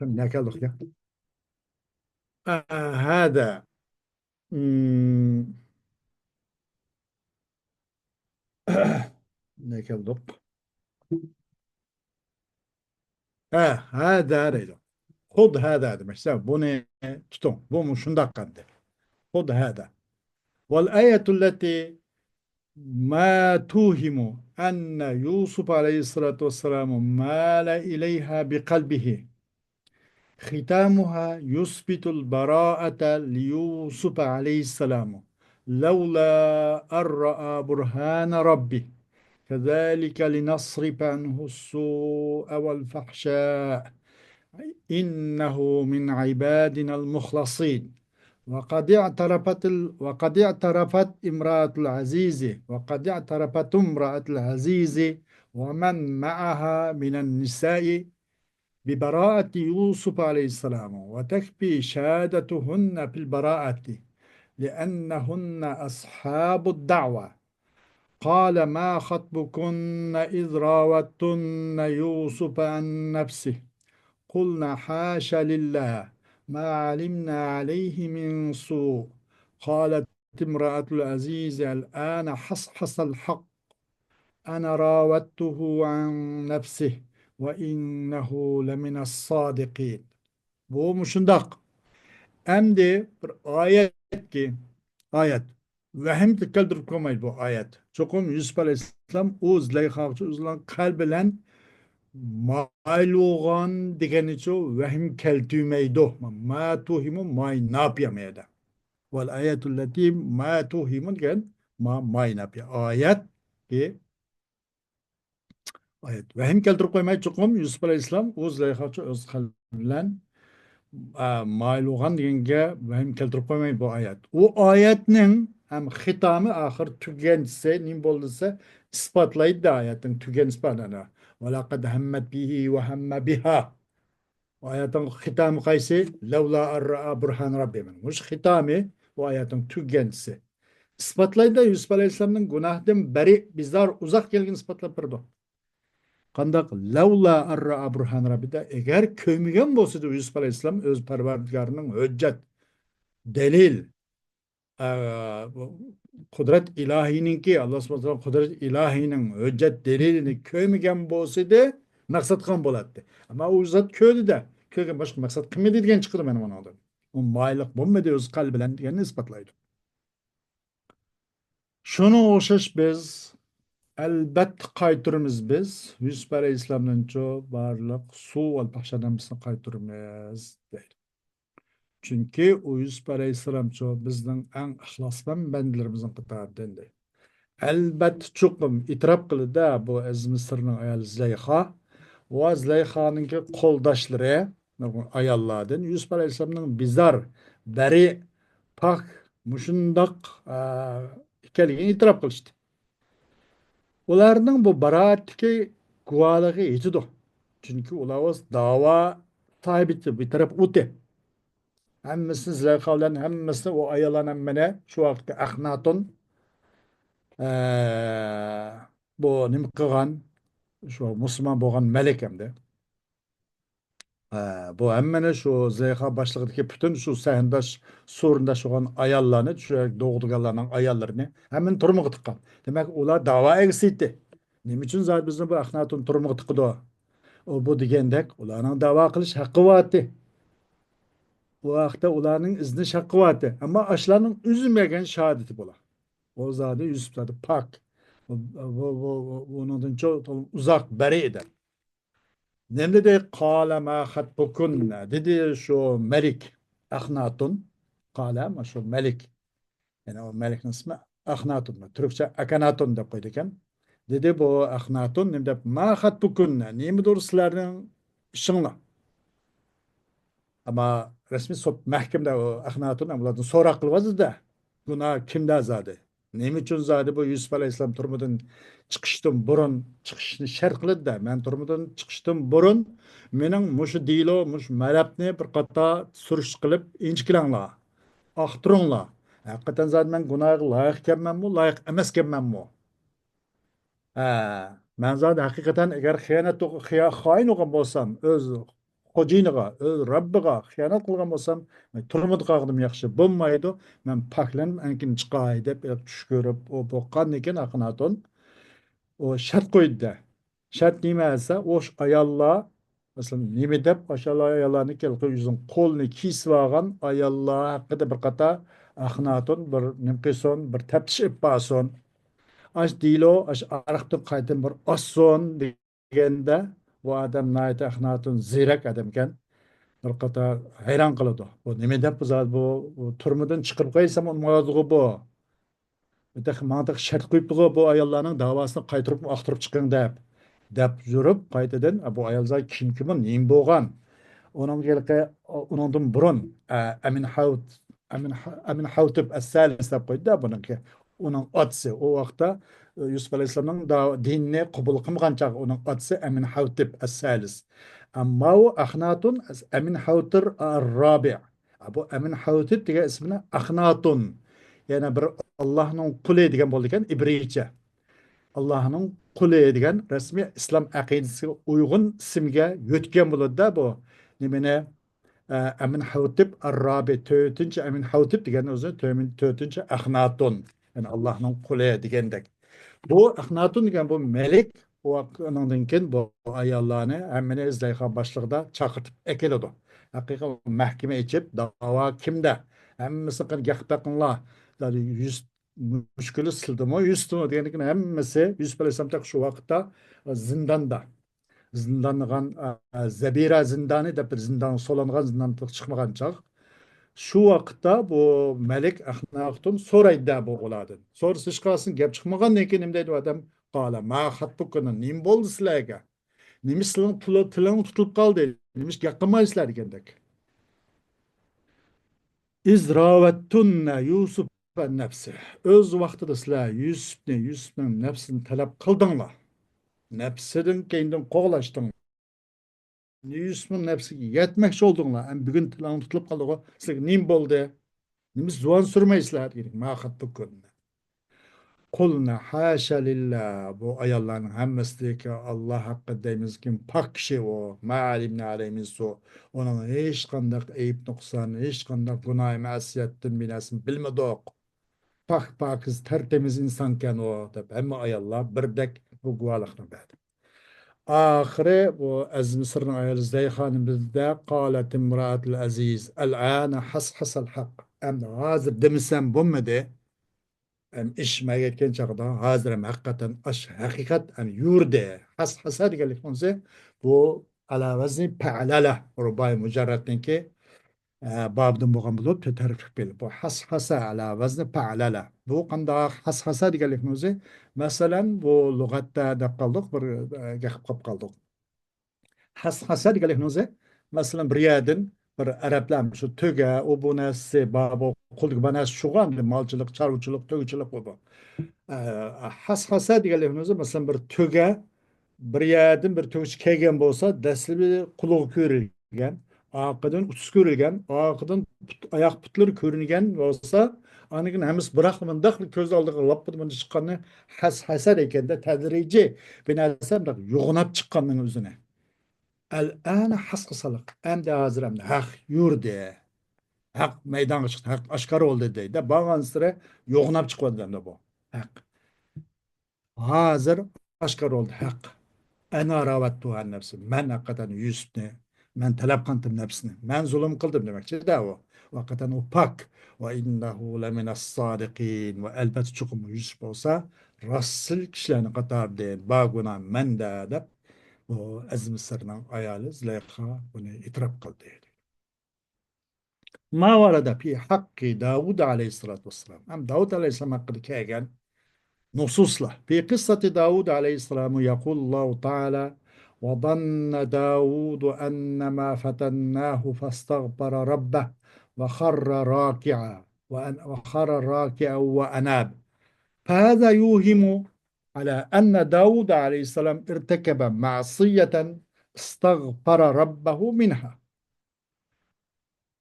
نەگە كەلدۇق يا؟ آه، هذا. مم. نەگە كەلدۇق؟ ھە، ھەدە دەيدۇ. خۇد ھەدە دېمەكچى. بۇنى تۇتۇڭ. بۇ مۇشۇنداق قىلدى. خۇد ھەدە. والآية التي ما توهم أن يوسف عليه الصلاة والسلام مال إليها بقلبه. ختامها يثبت البراءة ليوسف عليه السلام لولا أن رأى برهان ربه كذلك لنصرف عنه السوء والفحشاء إنه من عبادنا المخلصين. وقد اعترفت ال-، وقد اعترفت امرأة العزيز، وقد اعترفت امرأة العزيز ومن معها من النساء ببراءة يوسف عليه السلام، وتكفي شهادتهن في البراءة، لأنهن أصحاب الدعوة. قال: ما خطبكن إذ راودتن يوسف عن نفسه؟ قلن: حاش لله، ما علمنا عليه من سوء. قالت امرأة العزيز: الآن حصحص الحق، أنا راودته عن نفسه وإنه لمن الصادقين. بۇ مۇشۇنداق. ئەمدى بىر ئايەتكى، ئايەت. ۋەھىم كەلتۈرۈپ قويمايدۇ بۇ ئايەت. چوقۇم يۈسۈپ ئەلەيھىسسالام ئۇ زۇلەيخاغىچۇ ئۆزىنىڭ قەلبى بىلەن مايىل بولغان دېگەننىچۇ ۋەھىم كەلتۈرمەيدۇ. ما توهموا، ما نافىيە مەيەدە. والآية التي ما توهم دېگەن ما، ما نافىيە. ئايەت، ئايەت. ۋەھىم كەلتۈرۈپ قويماي، چوقۇم يۈسۈپ ئەلەيھىسسالام ئۇ زۇلەيخاچۇ ئۆز قەلبى بىلەن، ئا، مايىل بولغان دېگەنگە ۋەھىم كەلتۈرۈپ قويماي بۇ ئايەت. ئۇ ئايەتنىڭ ھەم خىتامى، ئاخىر تۈگەنچىسى نېمە بولدى دېسە، ئىسپاتلايدۇ ئايەتنىڭ تۈگەنچىسى بار. ولقد همت به وهم بها. ئايەتنىڭ خىتامى قايسى؟ لەۋلا ئەن رائا بۇرھان رەببى. مۇشۇ خىتامى بۇ ئايەتنىڭ تۈگەنچىسى. ئىسپاتلايدۇ يۈسۈپ ئەلەيھىسسالامنىڭ گۇناھتىن بەرى، بىزار، ئۇزاق كەلگىنى ئىسپاتلاپ بېرىدۇ. قانداق؟ لەۋلا ئەن رائا بۇرھان رەببىدە، ئەگەر كۆرمىگەن بولسىدى يۈسۈپ ئەلەيھىسسالام ئۆز پەرۋەردىگارىنىڭ ھۆججەت، دەلىل، ئە، قۇدرەت ئىلاھىينىڭكى، ئاللا سۇبھانەھۇ ۋە تائالا قۇدرەت ئىلاھىينىڭ ھۆججەت دەلىلىنى كۆرمىگەن بولسىدى، مەقسەت قىلغان بولاتتى. ئەمما ئۇ زات كۆردى-دە، كۆرگەن باشقا مەقسەت قىلمىدى دېگەن چىقىدۇ مانا ئۇنىڭدىن. ئۇ مايىللىق بولمىدى ئۆز قەلبى بىلەن دېگەننى ئىسپاتلايدۇ. شۇنىڭغا ئوخشاش بىز، ئەلبەتتە قايتۇرىمىز بىز، يۈسۈپ ئەلەيھىسسالامدىنچۇ بارلىق سۇ ۋەل پاھشا نامىسىنى قايتۇرىمىز، دەيدۇ. چۈنكى ئۇ يۈسۈپ ئەلەيھىسسالامچۇ بىزنىڭ ئەڭ ئىخلاسمەن بەندىلىرىمىزنىڭ قاتارىدىن، دەيدۇ. ئەلبەتتە، چوقۇم ئېتىراپ قىلدى بۇ ئەزىز مىسىرنىڭ ئايالى زۇلەيخا ۋە زۇلەيخانىڭكى قولداشلىرى، نۇرغۇن ئاياللاردىن يۈسۈپ ئەلەيھىسسالامنىڭ بىزار، بەرىئ، پاك، مۇشۇنداق، ئە، ئىكەنلىكىنى ئېتىراپ قىلىشتى. ئۇلارنىڭ بۇ بارائەتتىكى گۇۋاھلىقى يېتىدۇ. چۈنكى ئۇلار ئۆز داۋا ساھىبى، بىر تەرەپ ئۇتى. ھەممىسىنى زۇلەيخا بىلەن ھەممىسىنى، ئۇ ئاياللارنى ھەممىنى شۇ ۋاقىتتا ئەخناتون، ئە، بۇ نېمە قىلغان، شۇ مۇسۇلمان بولغان مەلىك ئەمدى. ئە، بۇ ھەممىنى شۇ زۇلەيخا باشلىقىدىكى پۈتۈن شۇ سەھنىداش، سورۇنداش بولغان ئاياللارنى، شۇ دوغۇلغانلارنىڭ ئاياللىرىنى ھەممىنى تۈرمىگە تىققان. دېمەك، ئۇلار داۋا ئەگىسى ئىدى. نېمە ئۈچۈن زادى بىزنى بۇ ئەخناتون تۈرمىگە تىقىدۇ؟ ئۇ بۇ دېگەندەك، ئۇلارنىڭ داۋا قىلىش ھەققى بارتى. بۇ ھەقتە ئۇلارنىڭ ئىزدىنىش ھەققى بارتى. ئەمما ئاشۇلارنىڭ ئۈزمىگەن شاھادىتى بۇلار. ئۇ زادى يۈسۈپ زادى پاك. بۇ، بۇ، بۇ، بۇ، بۇنىڭدىن چوڭ ئۇزاق بەرى ئىدى. نېمە دېدى؟ قال ما خطبكن دېدى شۇ مەلىك ئەخناتون. قال، ما شۇ مەلىك. يەنى ئۇ مەلىكنىڭ ئىسمى ئەخناتون. تۈركچە ئەكەناتون دەپ قويىدىكەن. دېدى بۇ ئەخناتون نېمە دەپ، ما خطبكن، نېمىدۇر سىلەرنىڭ ئىشىڭلار؟ ئەمما رەسمىي سوت مەھكىمىدە ئۇ ئەخناتون ئۇلاردىن سوراق قىلىۋاتىدۇ-دە. گۇناھ كىمدە زادى؟ نېمە ئۈچۈن زادى بۇ يۈسۈپ ئەلەيھىسسالام تۈرمىدىن چىقىشتىن بۇرۇن، چىقىشنى شەرت قىلىدۇ-دە، مەن تۈرمىدىن چىقىشتىن بۇرۇن مېنىڭ مۇشۇ دېلو، مۇشۇ مەلەپنى بىر قاتار سۈرۈشتە قىلىپ ئىنچىكىلەڭلار، ئاختۇرۇڭلار. ھەقىقەتەن زادى مەن گۇناھقا لايىق ئىكەنمەنمۇ، لايىق ئەمەسكەنمەنمۇ؟ ھە، مەن زادى ھەقىقەتەن ئەگەر خىيانەت، خىيا-، خائىن بولغان بولسام، ئۆز خوجىيىنىغا، ئۆز رەببىغا خىيانەت قىلغان بولسام، مەن تۈرمىدە قالغىنىم ياخشى. بولمايدۇ، مەن پاكلىنىپ ئەنكىن چىقاي دەپ چۈش كۆرۈپ، ئۇ بولغاندىن كېيىن ئەخناتون ئۇ شەرت قويدى-دە. شەرت نېمە دېسە، ئۇ ئاياللار، مەسىلەن، نېمە دەپ ئاشۇ ئاياللارنى كەلقى يۈزىنىڭ قولىنى كېسىۋالغان ئاياللار ھەققىدە بىر قاتار ئەخناتون بىر نېمە قىلسۇن، بىر تەپتىش ئېلىپ بارسۇن. ئاش دېلو، ئاش ئارىقتىن قايتىدىن بىر ئاچسۇن دېگەندە، بۇ ئادەم ناھايىتى ئەخناتون زېرەك ئادەمكەن. بىر قاتار ھەيران قالىدۇ. بۇ نېمە دەپ بۇ زادى بۇ، بۇ تۈرمىدىن چىقىرىپ قويسام ئۇنىمايدىغۇ بۇ. تېخى ماڭا تېخى شەرت قويۇپتىغۇ، بۇ ئاياللارنىڭ داۋاسىنى قايتۇرۇپ ئاختۇرۇپ چىقىڭ دەپ. دەپ يۈرۈپ، قايتىدىن، بۇ ئايال زادى كىمكى بۇ، نېمە بولغان؟ ئۇنىڭ ھېلىقى، ئۇنىڭدىن بۇرۇن، ئە، ئەمىن ھەۋت-، ئەمىن ھ-، ئەمىن ھەۋتىپ ئەسسەلىس دەپ قويدى-دە بۇنىڭكى. ئۇنىڭ ئاتىسى، ئۇ ۋاقىتتا، ئە، يۈسۈپ ئەلەيھىسسالامنىڭ داۋا-، دىنىنى قوبۇل قىلمىغان چاغ ئۇنىڭ ئاتىسى ئەمىن ھەۋتىپ ئەسسەلىس. ئەمما ئۇ ئەخناتون، ئەمىن ھەۋتىر رابىئ. بۇ ئەمىن ھەۋتىپ دېگەن ئىسمىنى ئەخناتون، يەنە بىر ئاللاھنىڭ قۇلى دېگەن بولىدىكەن ئىبرىيچە. ئاللاھنىڭ قۇلى دېگەن رەسمىي ئىسلام ئەقىدىسىگە ئۇيغۇن ئىسىمگە يۆتكەن بولىدۇ-دە بۇ نېمىنى، ئە، ئەمىن ھەۋتىپ ئەررابى، تۆتىنچى ئەمىن ھەۋتىپ دېگەن ئۆزى تۆمۈن-، تۆتىنچى ئەخناتون. يەنى ئاللاھنىڭ قۇلى دېگەندەك. بۇ ئەخناتون دېگەن بۇ مەلىك، ئۇ ئۇنىڭدىن كېيىن بۇ ئاياللارنى ھەممىنى زۇلەيخا باشلىقىدا چاقىرتىپ ئەكېلىدۇ. ھەقىقىي مەھكىمە ئېچىپ، داۋا كىمدە؟ ھەممىسىنى قېنى گەپ بېقىڭلار. يۈز مۈشكۈلى سىلدىمۇ، يۈستىمۇ دېگەندىكىن ھەممىسى يۈسۈپ ئەلەيھىسسالام تېخى شۇ ۋاقىتتا زىنداندا. زىندانغان، ئە، زەبىرە زىندانى دەپ بىر زىندانغا سولانغان، زىنداندىن چىقمىغان چاغ. شۇ ۋاقىتتا بۇ مەلىك ئەخناتون سورايدۇ بۇ ئۇلاردىن. سورىسا ھېچقايسىدىن گەپ چىقمىغاندىن كېيىن نېمە دەيدۇ ئادەم؟ قال ما خطبكن، نېمە بولدى سىلەرگە؟ نېمىش سىلىڭ تىلى-، تىلىڭ تۇتۇلۇپ قالدى؟ نېمىش گەپ قىلمايسىلەر دېگەندەك. إذ راودتن يوسف عن نفسه. ئۆز ۋاقتىدا سىلەر يۈسۈپنى، يۈسۈپنىڭ نەپسىنى تەلەپ قىلدىڭلار. نەپسىدىن كەينىدىن قوغلاشتىڭلار. يۈسۈپنىڭ نەپسىگە يەتمەكچى بولدۇڭلار. ئەمما بۈگۈن تىلىڭ تۇتۇلۇپ قالدىغۇ. سىلەرگە نېمە بولدى؟ نېمە زۇۋان سۈرمەيسىلەر دېگەن. ما خطبكن. قلن حاشا لله، بۇ ئاياللارنىڭ ھەممىسىدىكى ئاللا ھەققىدە دەيمىزكى، پاك كىشى ئۇ. ما علمنا عليه من سوء. ئۇنىڭ ھېچقانداق ئەيىب نۇقسان، ھېچقانداق گۇناھ مەسىيەتتىن بىر نەرسىنى بىلمىدۇق. پاك پاكىز، تەرتەمىز ئىنسانكەن ئۇ، دەپ ھەممە ئاياللار بىردەك بۇ گۇۋاھلىقنى بەردى. ئاخىرى بۇ ئەزىز مىسىرنىڭ ئايالى زۇلەيخا نېمە دېدى؟ قالت امرأة العزيز الآن حصحص الحق. ئەمدى ھازىر دېمىسەم بولمىدى. ئەم، ئىش مەگەتكەن چاغدا، ھازىر ھەم ھەقىقەتەن ئاش ھەقىقەت ھەم يۈردى. ھەسھەسە دېگەنلىكنىڭ ئۆزى بۇ ئەلا ۋەزنى پەئلەلە، رۇبائىي مۇجەررەتنىڭكى، ئە، بابىدىن بولغان بولۇپ، تەركىب پېئىل. بۇ ھەسھەسە ئەلا ۋەزنى پەئلەلە. بۇ قانداق ھەسھەسە دېگەنلىكنىڭ ئۆزى؟ مەسىلەن، بۇ لۇغەتتە دەپ قالدۇق، بىر، ئە، گەپ قىلىپ قالدۇق. ھەسھەسە دېگەنلىكنىڭ ئۆزى مەسىلەن، بىر يەردىن بىر ئەرەبلەر شۇ تۆگە، ئۇ بۇ نەرسىسى بار، بۇ قولىدىكى بار نەرسە شۇغۇ ئەمدى مالچىلىق، چارۋىچىلىق، تۆگىچىلىق بۇ، بۇ. ئە، خەسخەسە دېگەنلىكىمىز، مەسىلەن، بىر تۆگە، بىر يەردىن بىر تۆگىچى كەلگەن بولسا، دەسلىپى قۇلىقى كۆرۈلگەن، ئارقىدىن ئۇچىسى كۆرۈلگەن، ئارقىدىن پۇت، ئاياق پۇتلىرى كۆرۈنگەن بولسا، ئاندىن كېيىن ھەممىسى بىراقلا مۇنداق كۆز ئالدىغا لاپپىدە مۇنداق چىققاننى خەسخەسە دەيدىكەن-دە، تەدرىجىي بىر نەرسە مۇنداق يوغىناپ چىققاننىڭ ئۆزىنى. ئەلئەنە خەسخەسەلىق. ئەمدى ھازىر ئەمدى ھەق يۈردى. ھەق مەيدانغا چىقتى. ھەق ئاشكارا بولدى دەيدۇ. بارغانسېرى يوغىناپ چىقىۋاتىدۇ ئەمدى بۇ ھەق. ھازىر ئاشكارا بولدى ھەق. ئەنا راۋەتتۇ ئەن نەفسى. مەن ھەقىقەتەن يۈسۈپنى، مەن تەلەپ قىلدىم نەپسىنى. مەن زۇلۇم قىلدىم دېمەكچىدە ئۇ. ھەقىقەتەن ئۇ پاك. ۋە ئىننەھۇ لەمىنەس سادىقىن. ۋە ئەلبەتتە چوقۇم يۈسۈپ بولسا راستچىل كىشىلەرنىڭ قاتارىدىن. بار گۇناھ مەندە دەپ بۇ ئەزىز مىسىرنىڭ ئايالى زۇلەيخا بۇنى ئېتىراپ قىلدى. ما ورد في حق داود عليه الصلاة والسلام. ئەمدى داۋۇت ئەلەيھىسسالام ھەققىدە كەلگەن نۇسۇسلار. في قصة داود عليه السلام يقول الله تعالى: وظن داود أنما فتناه فاستغفر ربه وخر راكعا، وأن-، وخر راكعا وأناب. فهذا يوهم على أن داود عليه السلام ارتكب معصية استغفر ربه منها.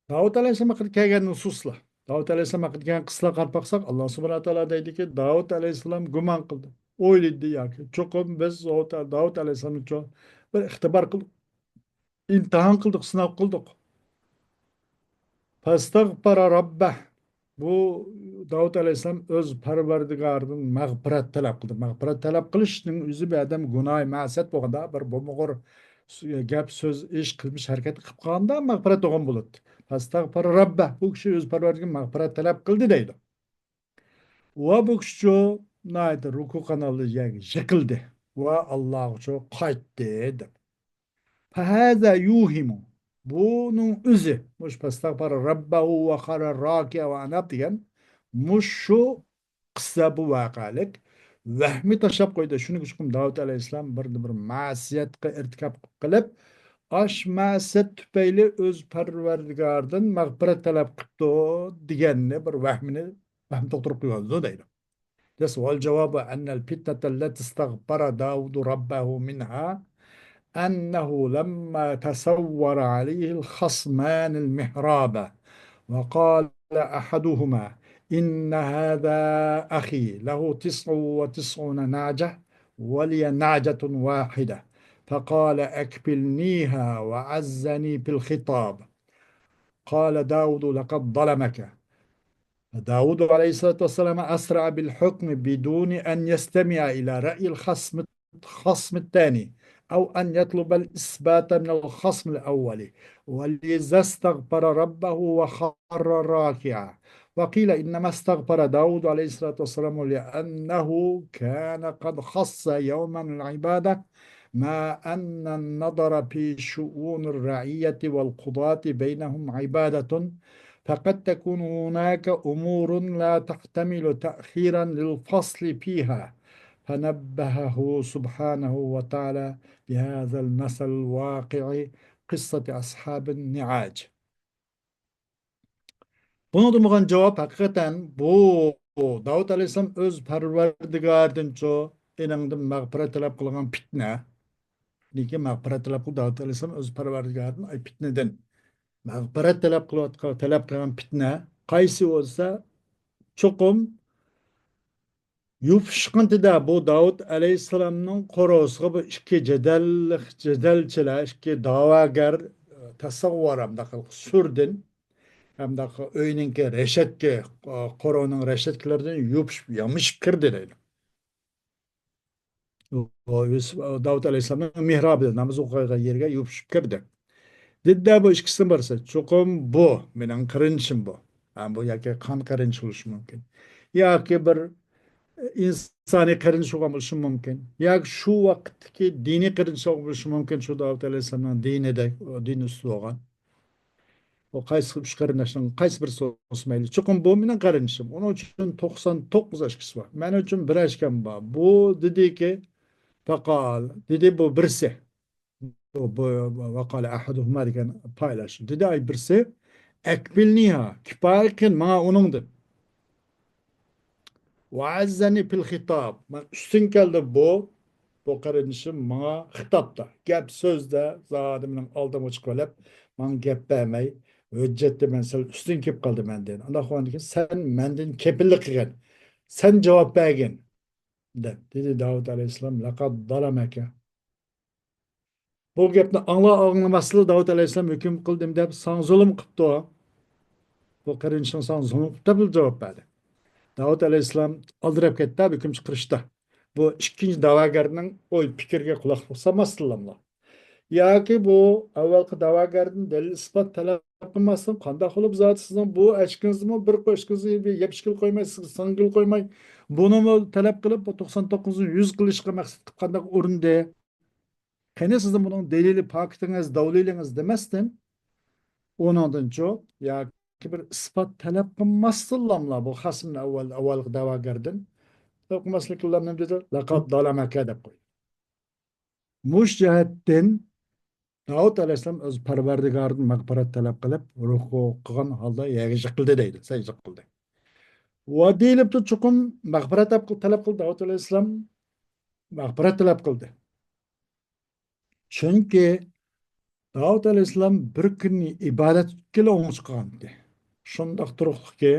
داۋۇت ئەلەيھىسسالام ھەققىدە كەلگەن نۇسۇسلار، داۋۇت ئەلەيھىسسالام ھەققىدە كەلگەن قىسسىلارغا قاراپ باقساق، ئاللا سۇبھانەھۇ ۋە تائالا دەيدىكى، داۋۇت ئەلەيھىسسالام گۇمان قىلدى، ئويلىدى ياكى چوقۇم بىز داۋۇت ئەلەيھىسسالامنى بىر ئىختىبار قىلدۇق، ئىمتىھان قىلدۇق، سىناق قىلدۇق. فاستغفر ربه. بۇ داۋۇت ئەلەيھىسسالام ئۆز پەرۋەردىگارىدىن مەغپىرەت تەلەپ قىلدى. مەغپىرەت تەلەپ قىلىشنىڭ ئۆزى بىر ئادەم گۇناھى مەسىيەت بولغاندا، بىر بولمىغۇر گەپ، سۆز، ئىش، قىلمىش ھەرىكەتنى قىلىپ قالغاندا مەغپىرەت بولغان بولاتتى. فاستغفر ربه. بۇ كىشى ئۆز پەرۋەردىگارىدىن مەغپىرەت تەلەپ قىلدى دەيدۇ. ۋە بۇ كىشى ناھايىتى رۇكۇ قانالى يەرگە يىقىلدى ۋە ئاللاغىچۇ قايتتى دەپ. فهذا يوهم. بۇنىڭ ئۆزى، مۇشۇ فاستغفر ربه وخر راكعا وأناب دېگەن مۇشۇ قىسسە، بۇ ۋەقەلىك ۋەھمى تاشلاپ قويدى. شۇنىڭ ئۈچۈن داۋۇت ئەلەيھىسسالام بىر، بىر مەسىيەتكە ئىرتىكاب قىلىپ، ئاش مەسىيەت تۈپەيلى ئۆز پەرۋەردىگارىدىن مەغپىرەت تەلەپ قىپتۇ دېگەننى بىر ۋەھمىنى، ۋەھمى توقتۇرۇپ قويۇۋالىدۇ دەيدۇ. Yes، والجواب أن الفتنة التي استغفر داود ربه منها أنه لما تسور عليه الخصمان المحراب وقال أحدهما: إن هذا أخي له تسع وتسعون نعجة ولي نعجة واحدة، فقال: أكفلنيها وعزني في الخطاب. قال داود: لقد ظلمك. فداود عليه الصلاة والسلام أسرع بالحكم بدون أن يستمع إلى رأي الخصم، الخصم الثاني، أو أن يطلب الإثبات من الخصم الأول، ولذا استغفر ربه وخر راكعا. وقيل إنما استغفر داود عليه الصلاة والسلام لأنه كان قد خص يوما العبادة، مع أن النظر في شؤون الرعية والقضاة بينهم عبادة، فقد تكون هناك أمور لا تحتمل تأخيرا للفصل فيها، فنبهه سبحانه وتعالى بهذا المثل الواقع، قصة أصحاب النعاج. بۇنىڭدىن بولغان جاۋاب، ھەقىقەتەن بۇ داۋۇت ئەلەيھىسسالام ئۆز پەرۋەردىگارىدىنچۇ ئېنىڭدىن مەغپىرەت تەلەپ قىلغان پىتنە. لېكىن مەغپىرەت تەلەپ قىلدى داۋۇت ئەلەيھىسسالام ئۆز پەرۋەردىگارىدىن، ئاي، پىتنىدىن مەغپىرەت تەلەپ قىلىۋاتقان، تەلەپ قىلغان پىتنە قايسى بولسا، چوقۇم يوپۇشقىنتىدا بۇ داۋۇت ئەلەيھىسسالامنىڭ قورۇسىغا بۇ ئىككى جېدەل، جېدەلچىلەر، ئىككى داۋاگەر، تەسەۋۋۇر ھەمدە سۈردىن، ھەمدە ئۆينىڭكى رەشەتكە، قورۇنىڭ رەشەتكىلىرىدىن يوپۇشۇپ، يامىشىپ كىردى دەيدۇ. ئۇ، ئۇ، داۋۇت ئەلەيھىسسالامنىڭ مېھرابىدا، ناماز ئوقۇيدىغان يېرىگە يوپۇشۇپ كىردى. دېدى بۇ ئىككىسىدىن بىرسى، چوقۇم بۇ مېنىڭ قېرىندىشىم بۇ. ھە، بۇ ياكى قان قېرىندىشى بولۇشى مۇمكىن. ياكى بىر ئىنسانىي قېرىندىش بولغان بولۇشى مۇمكىن. ياكى شۇ ۋاقىتتىكى دىنىي قېرىندىشى بولغان بولۇشى مۇمكىن. شۇ داۋۇت ئەلەيھىسسالامنىڭ دىنىدە، دىن ئۈستىدە بولغان. ئۇ قايسى ئۈچ قېرىنداشنىڭ قايسى بىرسى بولسا مەيلى. چوقۇم بۇ مېنىڭ قېرىندىشىم. ئۇنىڭ ئۈچۈن توقسان توققۇز ئاچكىسى بار. مەن ئۈچۈن بىر ئاچكام بار. بۇ دېدىكى، پەقال، دېدى بۇ بىرسى. بۇ، بۇ، ۋەقالە ئەھەدۇھۇما دېگەن پايلاش. دېدى ئاي بىرسى، ئەكفىلنىھا، كۇپايە قىل ماڭا ئۇنىڭدىن. ۋەئەززەنى فىل خىتاب. مانا ئۈستۈن كەلدى بۇ، بۇ قېرىندىشىم ماڭا خىتابتا، گەپ سۆزدە زادى مېنىڭ ئالدىمغا چىقىۋېلىپ، ماڭا گەپ بەرمەي، ھۆججەتتە مەن سەل ئۈستۈن كېلىپ قالدىم مەندىن. ئانداق بولغاندىكىن سەن مەندىن كېپىللىك قىلغىن، سەن جاۋاب بەرگىن، دەپ دېدى داۋۇت ئەلەيھىسسالام، لەقەد زالەمەكە. بۇ گەپنى ئاڭلا ئاڭلىماسلا داۋۇت ئەلەيھىسسالام ھۆكۈم قىلدىم دەپ ساڭا زۇلۇم قىپتۇ. بۇ قېرىندىشىڭ ساڭا زۇلۇم قىپتۇ دەپ جاۋاب بەردى. داۋۇت ئەلەيھىسسالام ئالدىراپ كەتتى بۇ ھۆكۈم چىقىرىشتا. بۇ ئىككىنچى داۋاگەرنىڭ ئوي پىكرىگە قۇلاق سالماستىنلاملا. ياكى بۇ ئەۋۋەلقى داۋاگەردىن دەلىل ئىسپات تەلەپ قىلماستىن قانداق بولۇپ زادى سىزنىڭ بۇ ئەچكىڭىزمۇ بىر قوشقىڭىزنى يەپ ئىچكىلى قويماي، سىزگە سىڭگىلى قويماي، بۇنىمۇ تەلەپ قىلىپ بۇ توقسان توققۇزىنچى يۈز قىلىشقا مەقسەت قىلىپ قانداق ئۇرۇندى؟ قېنى سىزنىڭ بۇنىڭ دەلىلى، پاكىتىڭىز، دەلىلىڭىز دېمەستىن، ئۇنىڭدىنچۇ ياكى بىر ئىسپات تەلەپ قىلماستىنلاملا بۇ خەسمنى ئەۋۋال، ئەۋۋالقى داۋاگەردىن تەلەپ قىلماسلىقىلا نېمە دېدى؟ لەقەد زالەمەكە دەپ قويدى. مۇشۇ جەھەتتىن داۋۇت ئەلەيھىسسالام ئۆز پەرۋەردىگارىدىن مەغپىرەت تەلەپ قىلىپ، رۇكۇ قىلغان ھالدا يەرگە يىقىلدى دەيدۇ، سەجدە قىلدى. ۋە دېيىلىپتۇ، چوقۇم مەغپىرەت تەلەپ قىل-، تەلەپ قىلدى داۋۇت ئەلەيھىسسالام، مەغپىرەت تەلەپ قىلدى. چۈنكى داۋۇت ئەلەيھىسسالام بىر كۈننى ئىبادەتكىلا ئوڭ چىققانىدى. شۇنداق تۇرۇقلۇقكى،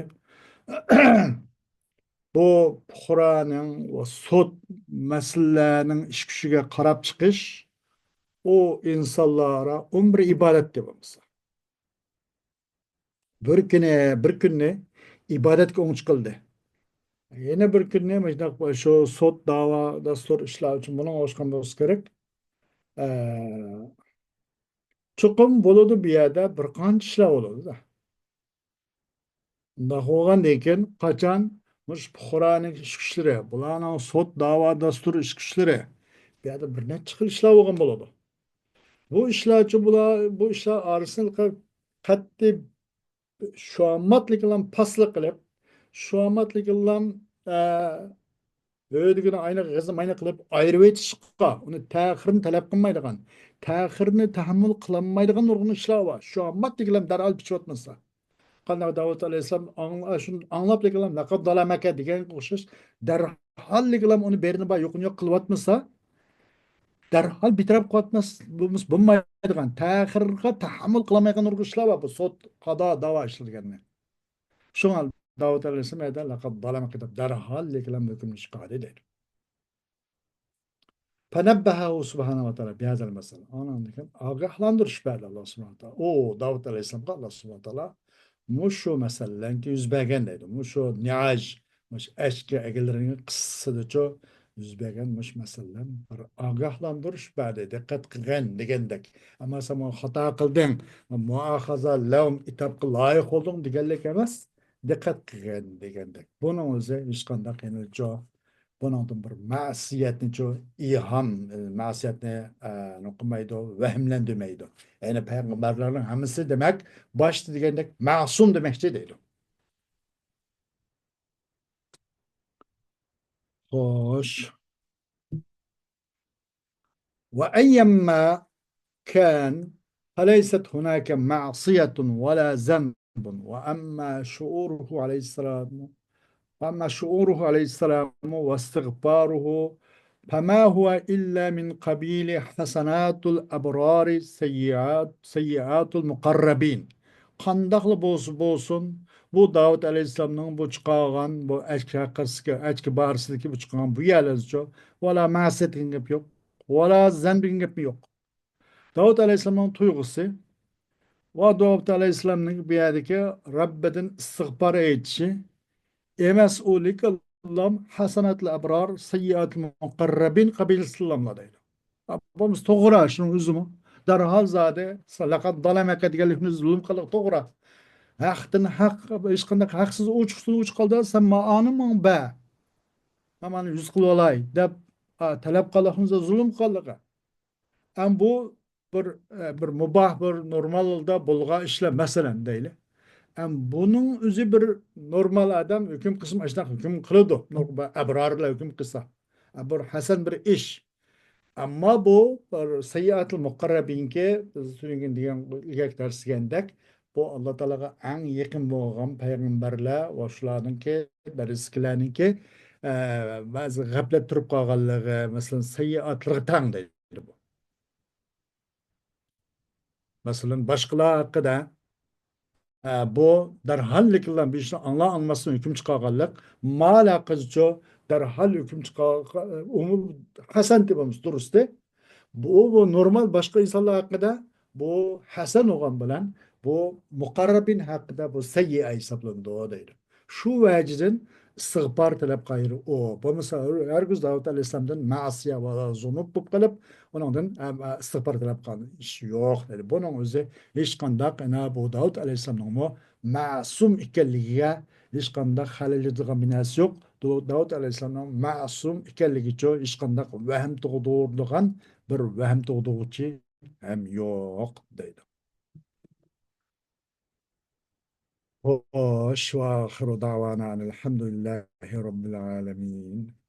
بۇ پۇقرانىڭ ۋە سوت مەسىلىلەرنىڭ ئىش كۈچىگە قاراپ چىقىش، ئۇ ئىنسانلارغا ئون بىر ئىبادەتتى بولمىسا. بىر كۈنى، بىر كۈننى ئىبادەتكە ئوڭ چىقىلدى. يەنە بىر كۈننى مۇشۇنداق شۇ سوت، داۋا، دەستۇر ئىشلار ئۈچۈن بۇنىڭغا ئوخشىغان بولسا كېرەك. ئە، چوقۇم بولىدۇ، بۇ يەردە بىر قانچە ئىشلار بولىدۇ-دا. ئۇنداق بولغاندىن كېيىن، قاچان مۇشۇ پۇقرانىڭ ئىش كۈچلىرى، بۇلارنىڭ سوت، داۋا، دەستۇر ئىش كۈچلىرى، بۇ يەردە بىر نەچچە خىل ئىشلار بولغان بولىدۇ. بۇ ئىشلارچۇ بۇلار، بۇ ئىشلار ئارىسىدا قەتئىي شۇ ئامماتلىقلام پاسلىق قىلىپ، شۇ ئامماتلىقلام، ئە، ئۆيدىكىنى ئاينىغا غىزا ماينا قىلىپ ئايرىۋېتىشقا، ئۇنى تەخىرنى تەلەپ قىلمايدىغان، تەخىرنى تەھەممۇل قىلالمايدىغان نۇرغۇن ئىشلار بار. شۇ ئامماتلىقلام دەرھال پىچىۋاتمىسا. قانداق داۋۇت ئەلەيھىسسالام ئاڭلا-، شۇنى ئاڭلاپلىكىنلام لەقەد زالەمەكە دېگەنگە ئوخشاش، دەرھاللىكلام ئۇنى بېرىنى بار يوقىنى يوق قىلىۋاتمىسا، دەرھال بىتەرەپ قىلىۋاتماس، بولمىس-، بولمايدىغان، تەخىرگە تەھەممۇل قىلالمايدىغان نۇرغۇن ئىشلار بار، بۇ سوت، قادا، داۋا ئىشلىرى دېگەننى. شۇڭا داۋۇت ئەلەيھىسسالام ئەيتە، لەقەد زالەمەكە دەپ دەرھاللىكلام ھۆكۈمنى چىقاردى دەيدۇ. فنبهه سبحانه وتعالى بهذا المثل. ئانىڭدىن كېيىن ئاگاھلاندۇرۇش بەردى ئاللا سۇبھانەھۇ ۋە تائالا. ئۇ داۋۇت ئەلەيھىسسالامغا ئاللا سۇبھانەھۇ ۋە تائالا مۇشۇ مەسىلىلەرنىڭ يۈز بەرگەن دەيدۇ. مۇشۇ نىئاج، مۇشۇ ئەچكە ئەگىلىرىنىڭ قىسسىسىدىچۇ يۈز بەرگەن مۇشۇ مەسىلىلەرنى بىر ئاگاھلاندۇرۇش بەردى، دىققەت قىلغىن دېگەندەك. ئەمما سەن ماڭا خاتا قىلدىڭ، مۇئاخازە، لەۋم، ئىتابقا لايىق بولدۇڭ دېگەنلىك ئەمەس، دىققەت قىلغىن دېگەندەك. بۇنىڭ ئۆزى ھېچقانداق يەنىچۇ بۇنىڭدىن بىر مەسىيەتنىچۇ ئىلھام، مەسىيەتنى، ئە، نېمە قىلمايدۇ، ۋەھىملەندۈرمەيدۇ. يەنى پەيغەمبەرلەرنىڭ ھەممىسى دېمەك، باشتا دېگەندەك مەسۇم دېمەكچى دەيدۇ. خوش. وأيا ما كان فليست هناك معصية ولا ذنب، وأما شعوره عليه السلام، وأما شعوره عليه السلام واستغفاره فما هو إلا من قبيل حسنات الأبرار سيئات، سيئات المقربين. قانداقلا بولسا بولسۇن، بۇ داۋۇت ئەلەيھىسسالامنىڭ بۇ چىقارغان بۇ ئەچكە ھەققىدىكى، ئەچكە بارىسىدىكى بۇ چىقارغان بۇ يەرلەردىچۇ، ۋالا مەسىيەت دېگەن گەپ يوق، ۋالا زەن دېگەن گەپمۇ يوق. داۋۇت ئەلەيھىسسالامنىڭ تۇيغۇسى ۋە داۋۇت ئەلەيھىسسالامنىڭ بۇ يەردىكى رەببىدىن ئىستىغپار ئېيتىشى، ئەمەس ئۇ لىكىللام ھەسەنەتىل ئەبرار سەييئاتىل مۇقەررەبىن قەبىلىسىللاملا دەيدۇ. بولمىسا توغرا، شۇنىڭ ئۆزىمۇ. دەرھال زادى، لەقەد زالەمەكە دېگەنلىكىمىز زۇلۇم قىلدى، توغرا. ھەقتىن ھەق، ھېچقانداق ھەقسىز ئوچۇقسىز ئوچۇق قالدى، سەن مانا ئانى ماڭا بەر. مانا يۈز قىلىۋالاي دەپ، ئا، تەلەپ قىلغانلىقىمىز زۇلۇم قىلغانلىقى. ئەم بۇ بىر، ئە، بىر مۇباھ، بىر نورمالدا بولغان ئىشلار، مەسىلەن، دەيلى. ئەم بۇنىڭ ئۆزى بىر نورمال ئادەم ھۆكۈم قىلسىمۇ ئاشۇنداق ھۆكۈم قىلىدۇ. نور-، ئەبرارلار ھۆكۈم قىلسا. ئە، بىر ھەسەن بىر ئىش. ئەمما بۇ بىر سەييىئاتىل مۇقەررەبىنكى، بىز تۈنۈگۈن دېگەن، ئىلگەرىكى دەرس دېگەندەك، بۇ ئاللا تائالاغا ئەڭ يېقىن بولغان پەيغەمبەرلەر ۋە شۇلارنىڭكى بەزىلەرنىڭكى، ئە، بەزى غەپلەت تۇرۇپ قالغانلىقى، مەسىلەن، سەييىئاتلىرىغا تەڭ دەيدۇ بۇ. مەسىلەن، باشقىلار ھەققىدە، ئە، بۇ دەرھاللىكلا بۇ ئىشنى ئاڭلا ئاڭلىماستىن ھۆكۈم چىقارغانلىق، مالا قىزچۇ دەرھال ھۆكۈم چىقارغان، ئۇمۇ ھەسەن دېمەمسىز، دۇرۇستى. بۇ، بۇ نورمال باشقا ئىنسانلار ھەققىدە بۇ ھەسەن بولغان بىلەن بۇ مۇقەررەبىن ھەققىدە بۇ سەييىئە ھېسابلىنىدۇ دەيدۇ. شۇ ۋەجىدىن ئىستىغپار تەلەپ قىلغان يېرى ئۇ. بولمىسا ھەرگىز داۋۇت ئەلەيھىسسالامدىن مەسىيە ۋە زۇنۇب بولۇپ قېلىپ، ئۇنىڭدىن، ئە، ئە، ئىستىغپار تەلەپ قىلغان ئىش يوق دەيدۇ. بۇنىڭ ئۆزى ھېچقانداق، ئەنە بۇ داۋۇت ئەلەيھىسسالامنىڭمۇ مەسۇم ئىكەنلىكىگە ھېچقانداق خەلەل يېتىدىغان بىر نەرسە يوق. داۋۇت ئەلەيھىسسالامنىڭ مەسۇم ئىكەنلىكىچۇ ھېچقانداق ۋەھىم تۇغدۇرىدىغان بىر ۋەھىم تۇغدۇرغۇچى ھەم يوق دەيدۇ. خوش، وآخر دعوانا أن الحمد لله رب العالمين.